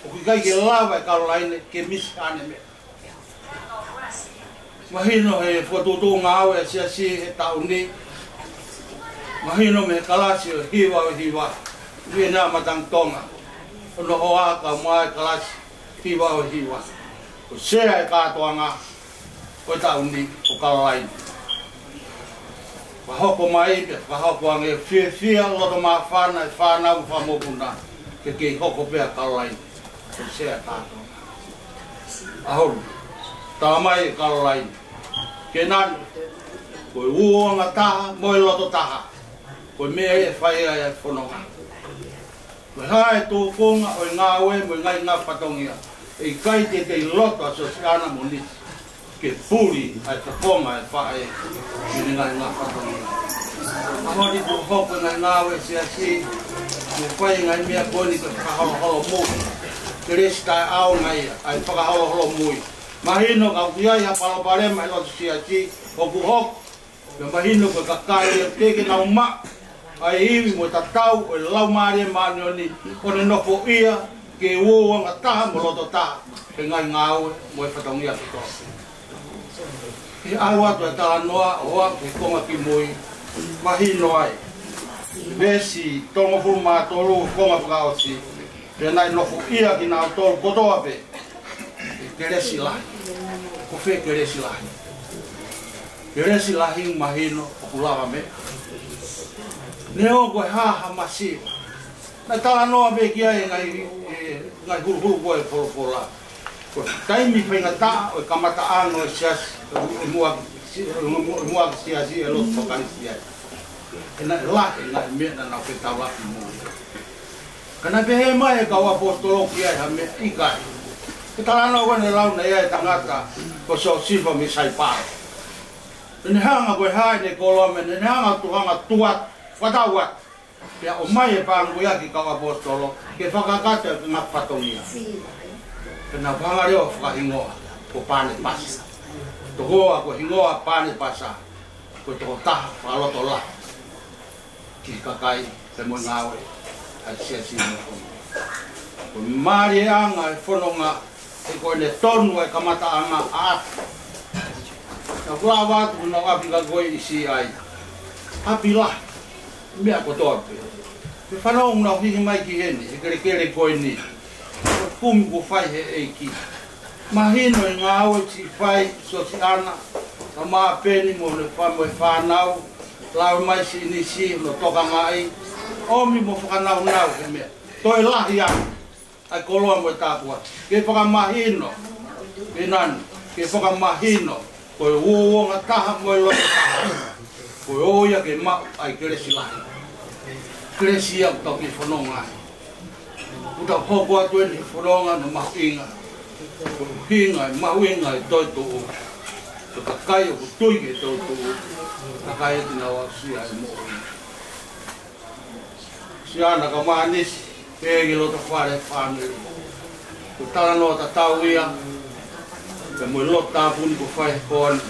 ʻoku ʻikai ke lava ʻe Kalolaine ke misi haʻane meʻa. Mahino he fokotuʻutuʻu ngāue ʻa e Siasi he taʻu ni. Mahino mei he kalasi ʻo e hiva ʻo e hiva, Viena Matangi Tonga, ʻo noho ā kau mai kalasi hiva ʻo e hiva, ko e sea e kātoanga ʻo e taʻu ni ko Kalolaine. Fakahoko mai pea fakahoko ange, fiefia loto māfana e fānau mo e fanga mokopuna ke kei hoko pē ʻa Kalolaine ko e sea e kātoanga. ʻAho ni, tala mai ʻe Kalolaine, Kēnani, ko e uouangataha mo e loto taha, ko e meʻa ia ʻe fai ai e fononga. Ko e hā e tūkunga ʻo e ngāue mo e ngaahi ngaahi fatongia, ʻe ʻikai te tei loto ʻa Siosiana mo Nisi ke puli ʻa e fofonga e faʻē mei he ngaahi ngaahi fatongia. ʻAho ni kuo hoko e ngaahi ngāue ʻa e Siasi, mo fai e ngaahi meʻa ko eni ko e fakaholoholomui. Kelesi taʻeʻaonga ia ʻa e fakaholoholomui. Mahino ka ʻoku ʻi ai ha palopalema he loto Siasi, ʻoku hoko. Pea mahino ko e kakai ia teʻeki ke nau maʻu ʻa e ivi mo e tatau ʻo e Laumālie Māʻoniʻoni ʻo ne nofoʻia ke uouangataha mo loto taha he ngaahi ngāue mo e fatongia kotoa. Ke ʻalu atu e talanoa ʻo aʻu ki he konga kimui, mahino ai, veesi tolungofulu mā tolu, konga fakaʻosi, pea naʻe nofoʻia kinautolu kotoa pē ʻe he kelesi lahi. Ko fē kelesi lahi? Kelesi lahi mahino ʻoku lava meʻa. Neongo ko e hā ha masiva, naʻe talanoa pē ki ai e ngaahi, e ngaahi huluhulu ko ē ʻo e folofola. Ko e taimi faingataʻa ʻo e kamataʻanga ʻo e Siasi, ʻe muʻaki, ʻe muʻaki Siasi e lotu fakakalisitiane. He naʻe lahi e ngaahi meʻa naʻa nau fetaulaki mo ia. Ka naʻe pehē mai e kau ʻaposetolo ki ai ha meʻa? ʻIkai. Ko e talanoa ko ē naʻe lau naʻe ʻi ai e tangata ko Siosifa mei Saipalo. Naʻa ne hanga ko e hā ʻene koloa, naʻa ne hanga ʻo tuʻu, hanga ʻo tuʻu atu, fakatau atu. Pea ʻomai e pāngu ia ki he kau ʻaposetolo ke fakakakato e ngaahi fatongia. Pea nau hanga leva ʻo fakahingoa ko Panepasa. Tokoua ko e hingoa Panepasa, ko e tokotaha fakalotolahi ki he kakai pea mo e ngāue ʻa e Siasi mo e fononga. Ko e mālieʻanga e fononga, he ko ʻene tonu e kamataʻanga ʻaʻaku. Naʻa ku lava atu ki honau ʻapi ka ko e ʻi Siʻai. ʻApi lahi, meʻa kotoa pē. Pea fanongo naʻa ku hiki mai ki heni, he kelekele ko eni. Ko e kumi kuo fai he ʻEiki. Mahino e ngāue siʻi fai Siosiana, ka mo Peni mo hono fā-, mo e fānau, lau mai siʻi Nisi hono tokangaʻi, ʻomi mo fakanaunau he meʻa. Toe lahi ange ʻa e koloa mo e tāpuaki. Ke fakamahino, Kēnani, ke fakamahino, ko e uouangataha mo e loto taha, ko e ō ia ke maʻu ʻa e kelesi lahi. Kelesi ia ʻoku tau kei fononga ai. ʻOku tau hoko atu eni he fononga naʻe mahuʻinga. Ko e ʻuhinga e mahuʻinga e toetuʻu. Ko e kakai ʻoku tui ki he toetuʻu, kakai ʻoku nau aʻusia e moʻui. Siosiana ka mo Nisi, pehē ki he loto fale fāmili. Ko e talanoa tatau ia pea mo e lotu tāpuni kuo fai he pō ni,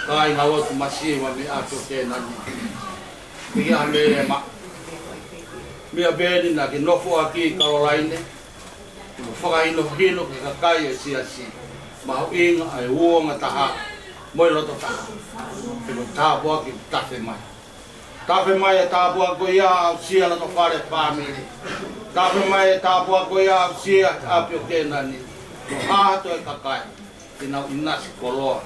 kāinga lotu masiva mei ʻApi ʻo Kēnani. Pea ʻi ai ha meʻa ʻe maʻu. Meʻa pē eni naʻa ke nofoʻaki ʻi Kalolaine, mo fakahinohino ki he kakai e Siasi, mahuʻinga ʻa e uouangataha mo e loto taha. He ko e tāpuaki ʻoku tafe mai. Tafe mai e tāpuaki ko ia aʻusia loto fale fāmili. Tafe mai e tāpuaki ko ia aʻusia ʻApi ʻo Kēnani. Ko e hā ha toe kakai ke nau ʻinasi koloa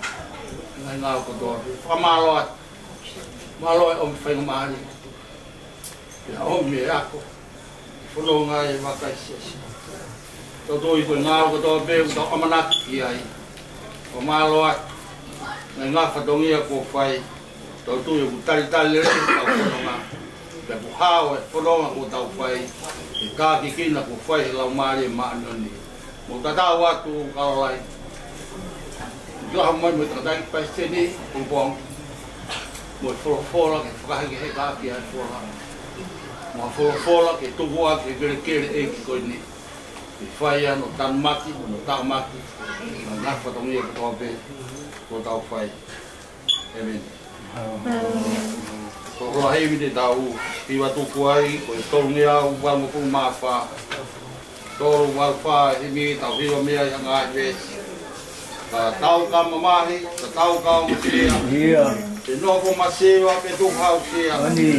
he ngaahi ngāue kotoa pē. Fakamālō atu. Mālō e ʻomi faingamālie. Pea ʻomi e ako. Fononga e vaka e Siasi. Tau tui ko e ngāue kotoa pē ʻoku tau ʻamanaki ki ai, ʻoku mālō atu. Ngaahi ngaahi fatongia kuo fai, tau tui ʻoku talitali lelei ʻetau fononga. Pea ʻoku hao e fononga kuo tau fai, he kākikina kuo fai he Laumālie Māʻoniʻoni. Mou tatau atu Kalolaine. Ke ʻaho mai mo e tangataʻeiki palesiteni, pongipongi, mo e folofola ke fakahekeheka ʻaki ʻa e fola. Mo ha folofola ke tuku ʻaki e kelekele ʻeiki ko eni. Ke fai ai hono tanumaki, hono taʻomaki, mo e ngaahi fatongia kotoa pē kuo tau fai. ʻĒmeni. Ko e himi te tau hiva tuku ai, ko e tolungeau valungofulu mā fā. Tolu valu fā, himi tau hiva mei ai ha ngaahi veesi. Tatau ka mamahi, tatau ka ongosia. ʻIo. Te nofo masiva pe tuʻu hausia. ʻOni.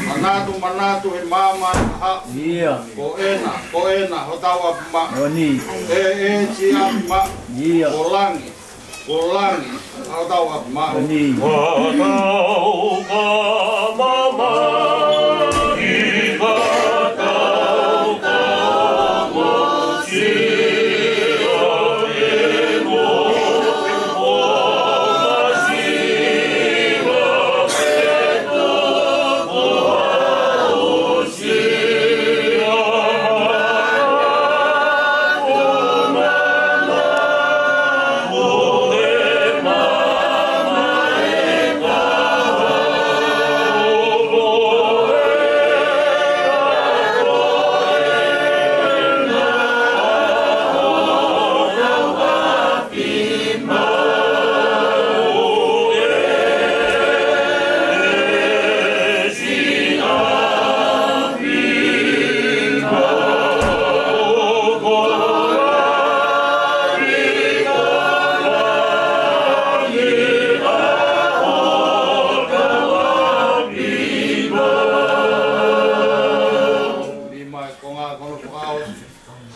Manatu, manatu he maama ʻe haʻu. ʻIo. Ko ena, ko ena, hotau ʻapi maʻu. ʻOni. ʻE, ʻe, siʻi ʻapi maʻu. ʻIo. Ko langi, ko langi, hotau ʻapi maʻu. ʻOni. Tatau ka mamahi, tatau ka ongosia.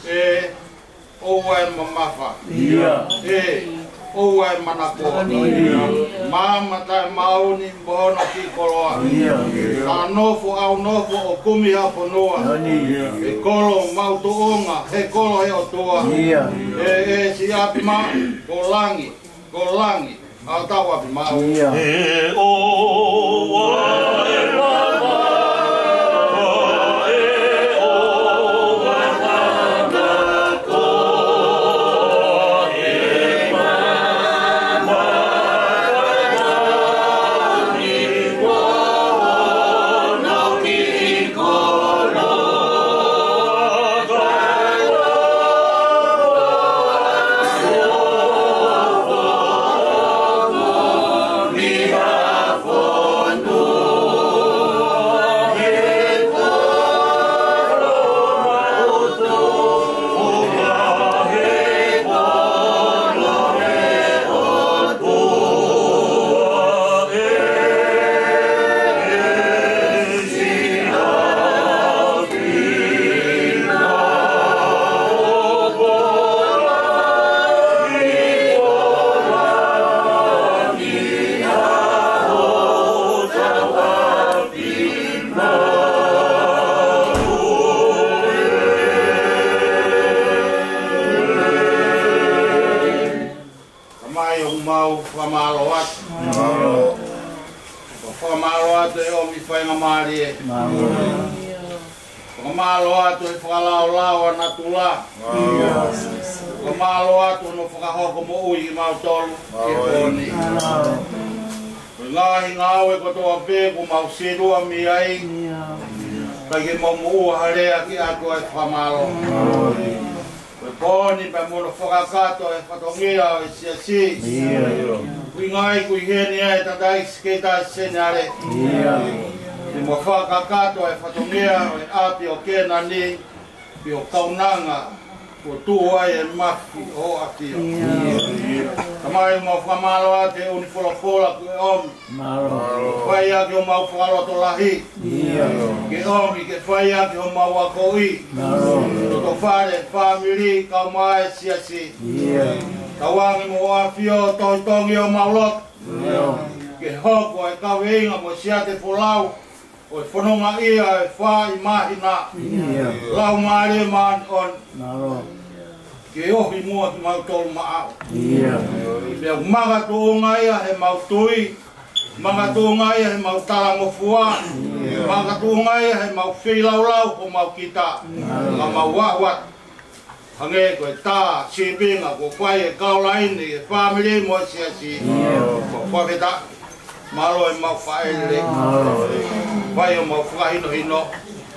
ʻE, ʻoua ʻe mamafa. ʻIo. ʻE, ʻoua ʻe manakoa. ʻIo. Maama taʻemaʻu ni mo hono kiʻi koloa. ʻIo. Ka nofo ʻaunofo ʻo kumi ha fonua. ʻOni. ʻE kolo maʻu tuʻunga, he kolo he ʻOtua. ʻIo. ʻE, ʻe siʻi ʻapi maʻu, ko langi, ko langi, hotau ʻapi maʻu. ʻIo. ʻE ʻoua ʻe mamafa, ʻe ʻoua ʻe manakoa. Tamai, ʻoku mau fakamālō atu. Fakamālō atu ʻe ʻomi faingamālie. Fakamālō atu he fakalaolao ʻa natula. Fakamālō atu hono fakahoko moʻui kimautolu he pō ni. Ko e ngaahi ngāue kotoa pē kuo mau sītuʻa mei ai, ʻikai ke mau moʻua ha lea ke ʻatu ai e fakamālō. Ko e pō ni pea mo hono fakakakato e fatongia ʻo e siasi. ʻIo. Ko e ngaahi kui heni ai tataʻi Sekelitali Seniale. ʻIo. Ke mau fakakakato e fatongia ʻo e ʻapi ʻo Kēnani, pea ʻo kaunanga, kuo tuʻu ai e mafi ʻo e ʻAfio. ʻIo. Tamai, mau fakamālō atu he ʻū folofola kuo ʻomi. Mālō. Fai ʻaki homau fakalotolahi. ʻIo. Ke ʻomi ke fai ʻaki homau akoʻi. Mālō. Toto fale, fāmili, kau mai e siasi. ʻIo. Tauange mo e ʻAfio, tohitongi homau loto. ʻIo. Ke hoko e kaveinga mo e siate folau ʻo e fononga ia ʻo e fai māhina. ʻIo. Laumālie Māʻoniʻoni. Mālō. Ke ohi muʻa kimautolu maʻau. ʻIo. Pea makatuʻunga ia heʻemau tui, makatuʻunga ia heʻemau talangofua, ʻio, makatuʻunga ia heʻemau feilaulau homau kita, ʻio, ka mau aʻu atu. Hangē ko e tā sīpinga kuo fai ʻe Kaulaini ki he fāmili mo e siasi. ʻIo. Ko e fakafetaʻi. Mālō ʻemau faʻē lelei. Mālō. Fai homau fakahinohino.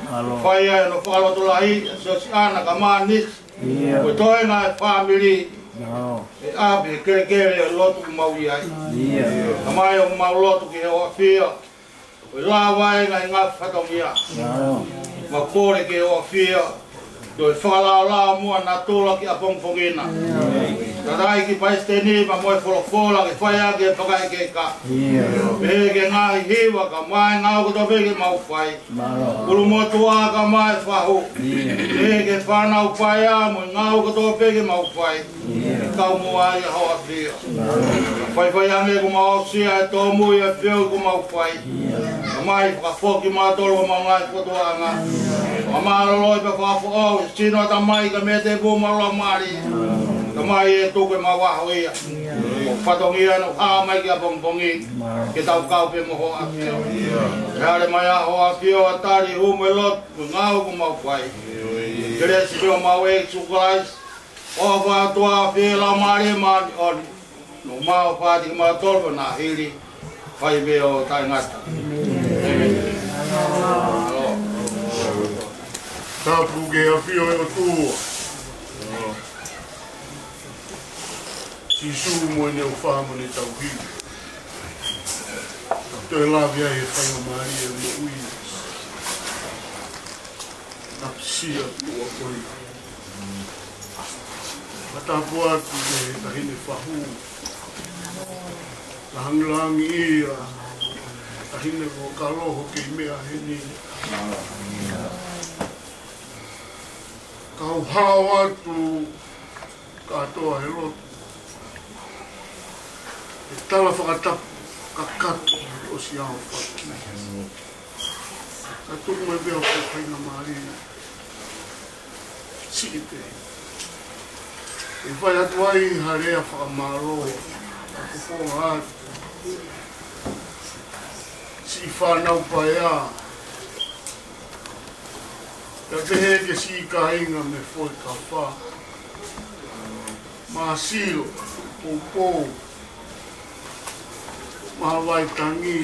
Mālō. Fai ai hono fakalotolahi ʻa Siosiana ka Mānisi. ʻIo. Ko e toenga e fāmili. ʻIo. ʻE ʻapi he kelekele ʻo e lotu ʻoku mau ʻi ai. ʻIo. Tamai, ʻoku mau lotu ki he ʻAfio. Ko e lavaenga e ngaahi fatongia. ʻIo. Mau kole ki he ʻAfio. Toe fakalaolao muʻa natula ki ʻapongipongi na. Tataʻi ki Palesiteni pea mo e folofola ke fai ʻaki e pakaʻekeka. Pehē ki he ngaahi hiva kae ʻumaʻā e ngāue kotoa pē ke mau fai. Ulu motuʻa kae ʻumaʻā e fahu. Pehē ki he fānau paea mo e ngāue kotoa pē ke mau fai. Kau muʻa ai ʻAhoʻafio. Faifai ange kuo mau aʻusia e tōmui ʻa e feohi kuo mau fai. Kae ʻumaʻā e fakafoki mautolu homau ngaahi fatuʻanga. Fakamālōlō pea fakafoʻou e sino ʻo e tamai kae ʻumaʻā e tēpile mo e laumālie. Tamai ē, tuku ke mau ʻaho ia. ʻO fatongia naʻa ku hā mai ki ʻapongipongi. Ke tau kau pē mo hoʻo ʻAfio. Ke hale mai ʻa hoʻo ʻAfio ʻo tali e hū mo e lotu mo e ngāue kuo mau fai. Kelesi pē ʻa homau ʻEiki ko Sīsū Kalaisi, ʻofa ʻa e ʻOtua, feohi ʻa e Laumālie Māʻoniʻoni, noʻo mau fati kimautolu ʻo na hili, fai pē ʻo taʻengata. ʻĒmeni. Tapu ki he ʻAfio ʻo e ʻOtua. Sīsū mo ʻene ʻofa mo ʻene tauhi. Toe lave ai e faingamālie ʻo e moʻui. Asia ʻoku ʻi ai. Fakatapu atu ki he taʻahine fahu. Langilangiʻia. Taʻahine ko Kaloho kei meʻa heni. Kau hao atu kātoa he lotu. He tala fakatapu kakato ʻosi ʻaofaki. Ka tuku mai pē ʻa e faingamālie siʻi pē. ʻE fai atu ai ha lea fakamālō, ka ko e foha atu. Siʻi fānau paea. Pea pehē ki he siʻi kāinga mei Fuekafa. Māsilo, Poupou, Mahavaitangi,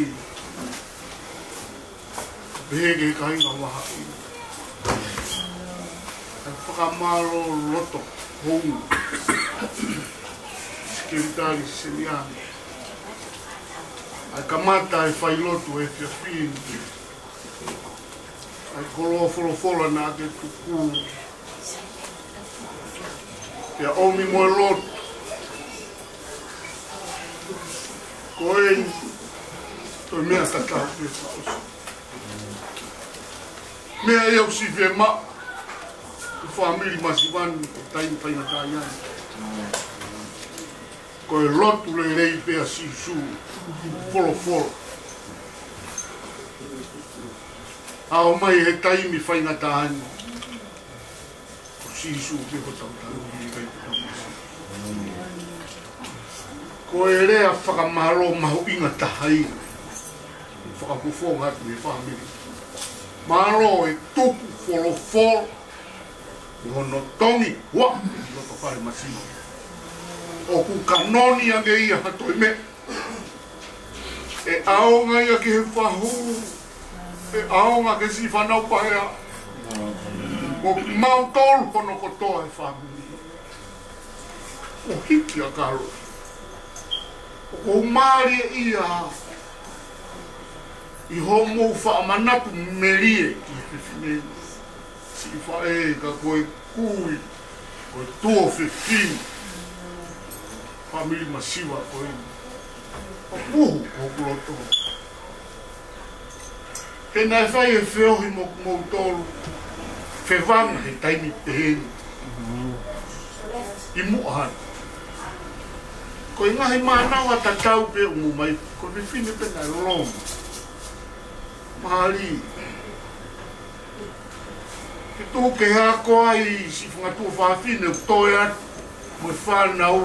pehē ki he kāinga vahaʻi. ʻA e fakamālō loto hounga. Sekelitali Seniani. ʻA e kamata e failotu he efiafi ni. ʻA e koloa folofola naʻa ke tuku. Pea ʻomi mo e lotu. Ko eni, toe meʻa tatau pē fakaʻosi. Meʻa ia ʻoku siʻi fiemaʻu, ko e fāmili masiva ni, ko e taimi faingataʻaʻia ni. Ko e lotu lelei pē ʻa Sīsū, folofola. ʻAʻu mai he taimi faingataʻa ni. Ko Sīsū pē ko hotau tauhi kae ʻikai ko hotau masiva. Ko e lea fakamālō mahuʻinga taha ia. Fakafofonga atu he fāmili. Mālō e tuku folofola ʻi hono tongi, ua, ʻi loto fale masiva. ʻOku kanoni ange ia ha toe meʻa. ʻE ʻaonga ia ki he fahu, ʻe ʻaonga ki he siʻi fānau paea. Ko kimautolu hono kotoa e fāmili. ʻO hiki ʻa Kalo. ʻOku ou mālieʻia ʻi hoʻomou faʻa manatu melie ki he fefine. Siʻi faʻē ka ko e kui, ko e tuofefine. Fāmili masiva ko eni. ʻOku puhu ko hoku loto. He naʻe fai e feohi mo kimoutolu. Fevanga he taimi pehē ni. ʻI muʻa hana. Ko e ngaahi mānava tatau pē ʻoku mou mai, ko e fefine pē naʻe loma. Mālie. Ke tuku ke ako ai siʻi fanga tuofāfine ʻoku toe atu mo e fānau.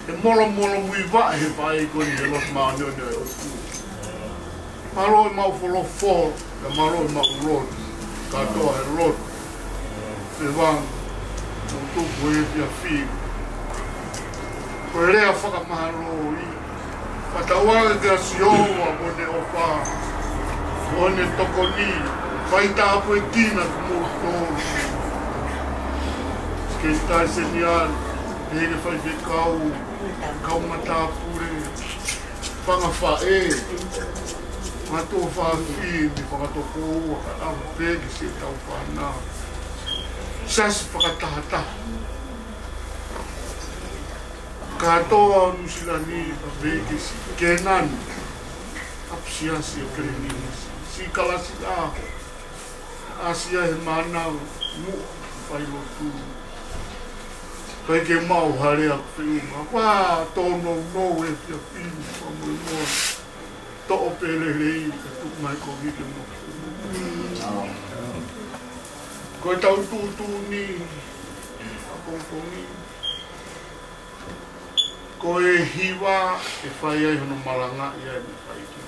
ʻE molomolomuivaʻe he faʻē ko eni he lotu māʻoniʻoni ʻo e ʻOtua. Mālō e maʻu folofola, pea mālō e maʻu lotu, kātoa he lotu. Fevanga, mo tuku he efiafi ni. Ko e lea fakamālō ia. Fakatauange kia Sihova mo ʻene ʻofa, mo ʻene tokoni, fai tāpuekina kimoutolu. Sekelitali Seniani, pehē ki he faifekau, kau matāpule, fanga faʻē, fanga tuofāfine, fanga tokoua, kae ʻumaʻā pē ki siʻetau fānau. Siasi fakatahataha kātoa ʻo Nuʻusila ni, pea pehē ki Kēnani, ʻapi siasi ʻa Pelenisi, siʻi kalasi ʻa ʻAsia he mānava, muʻa failotu. Pea ke maʻu ha lea feʻunga, ʻoku tōnounou e fiefia, fakamolemole. Toʻo pē lelei ka tuku mai ko vike mo. Ko ʻetau tuʻutuʻuni ʻapongipongi, ko e hiva ʻe fai ai hono malangaʻi ʻa e meʻa fai ki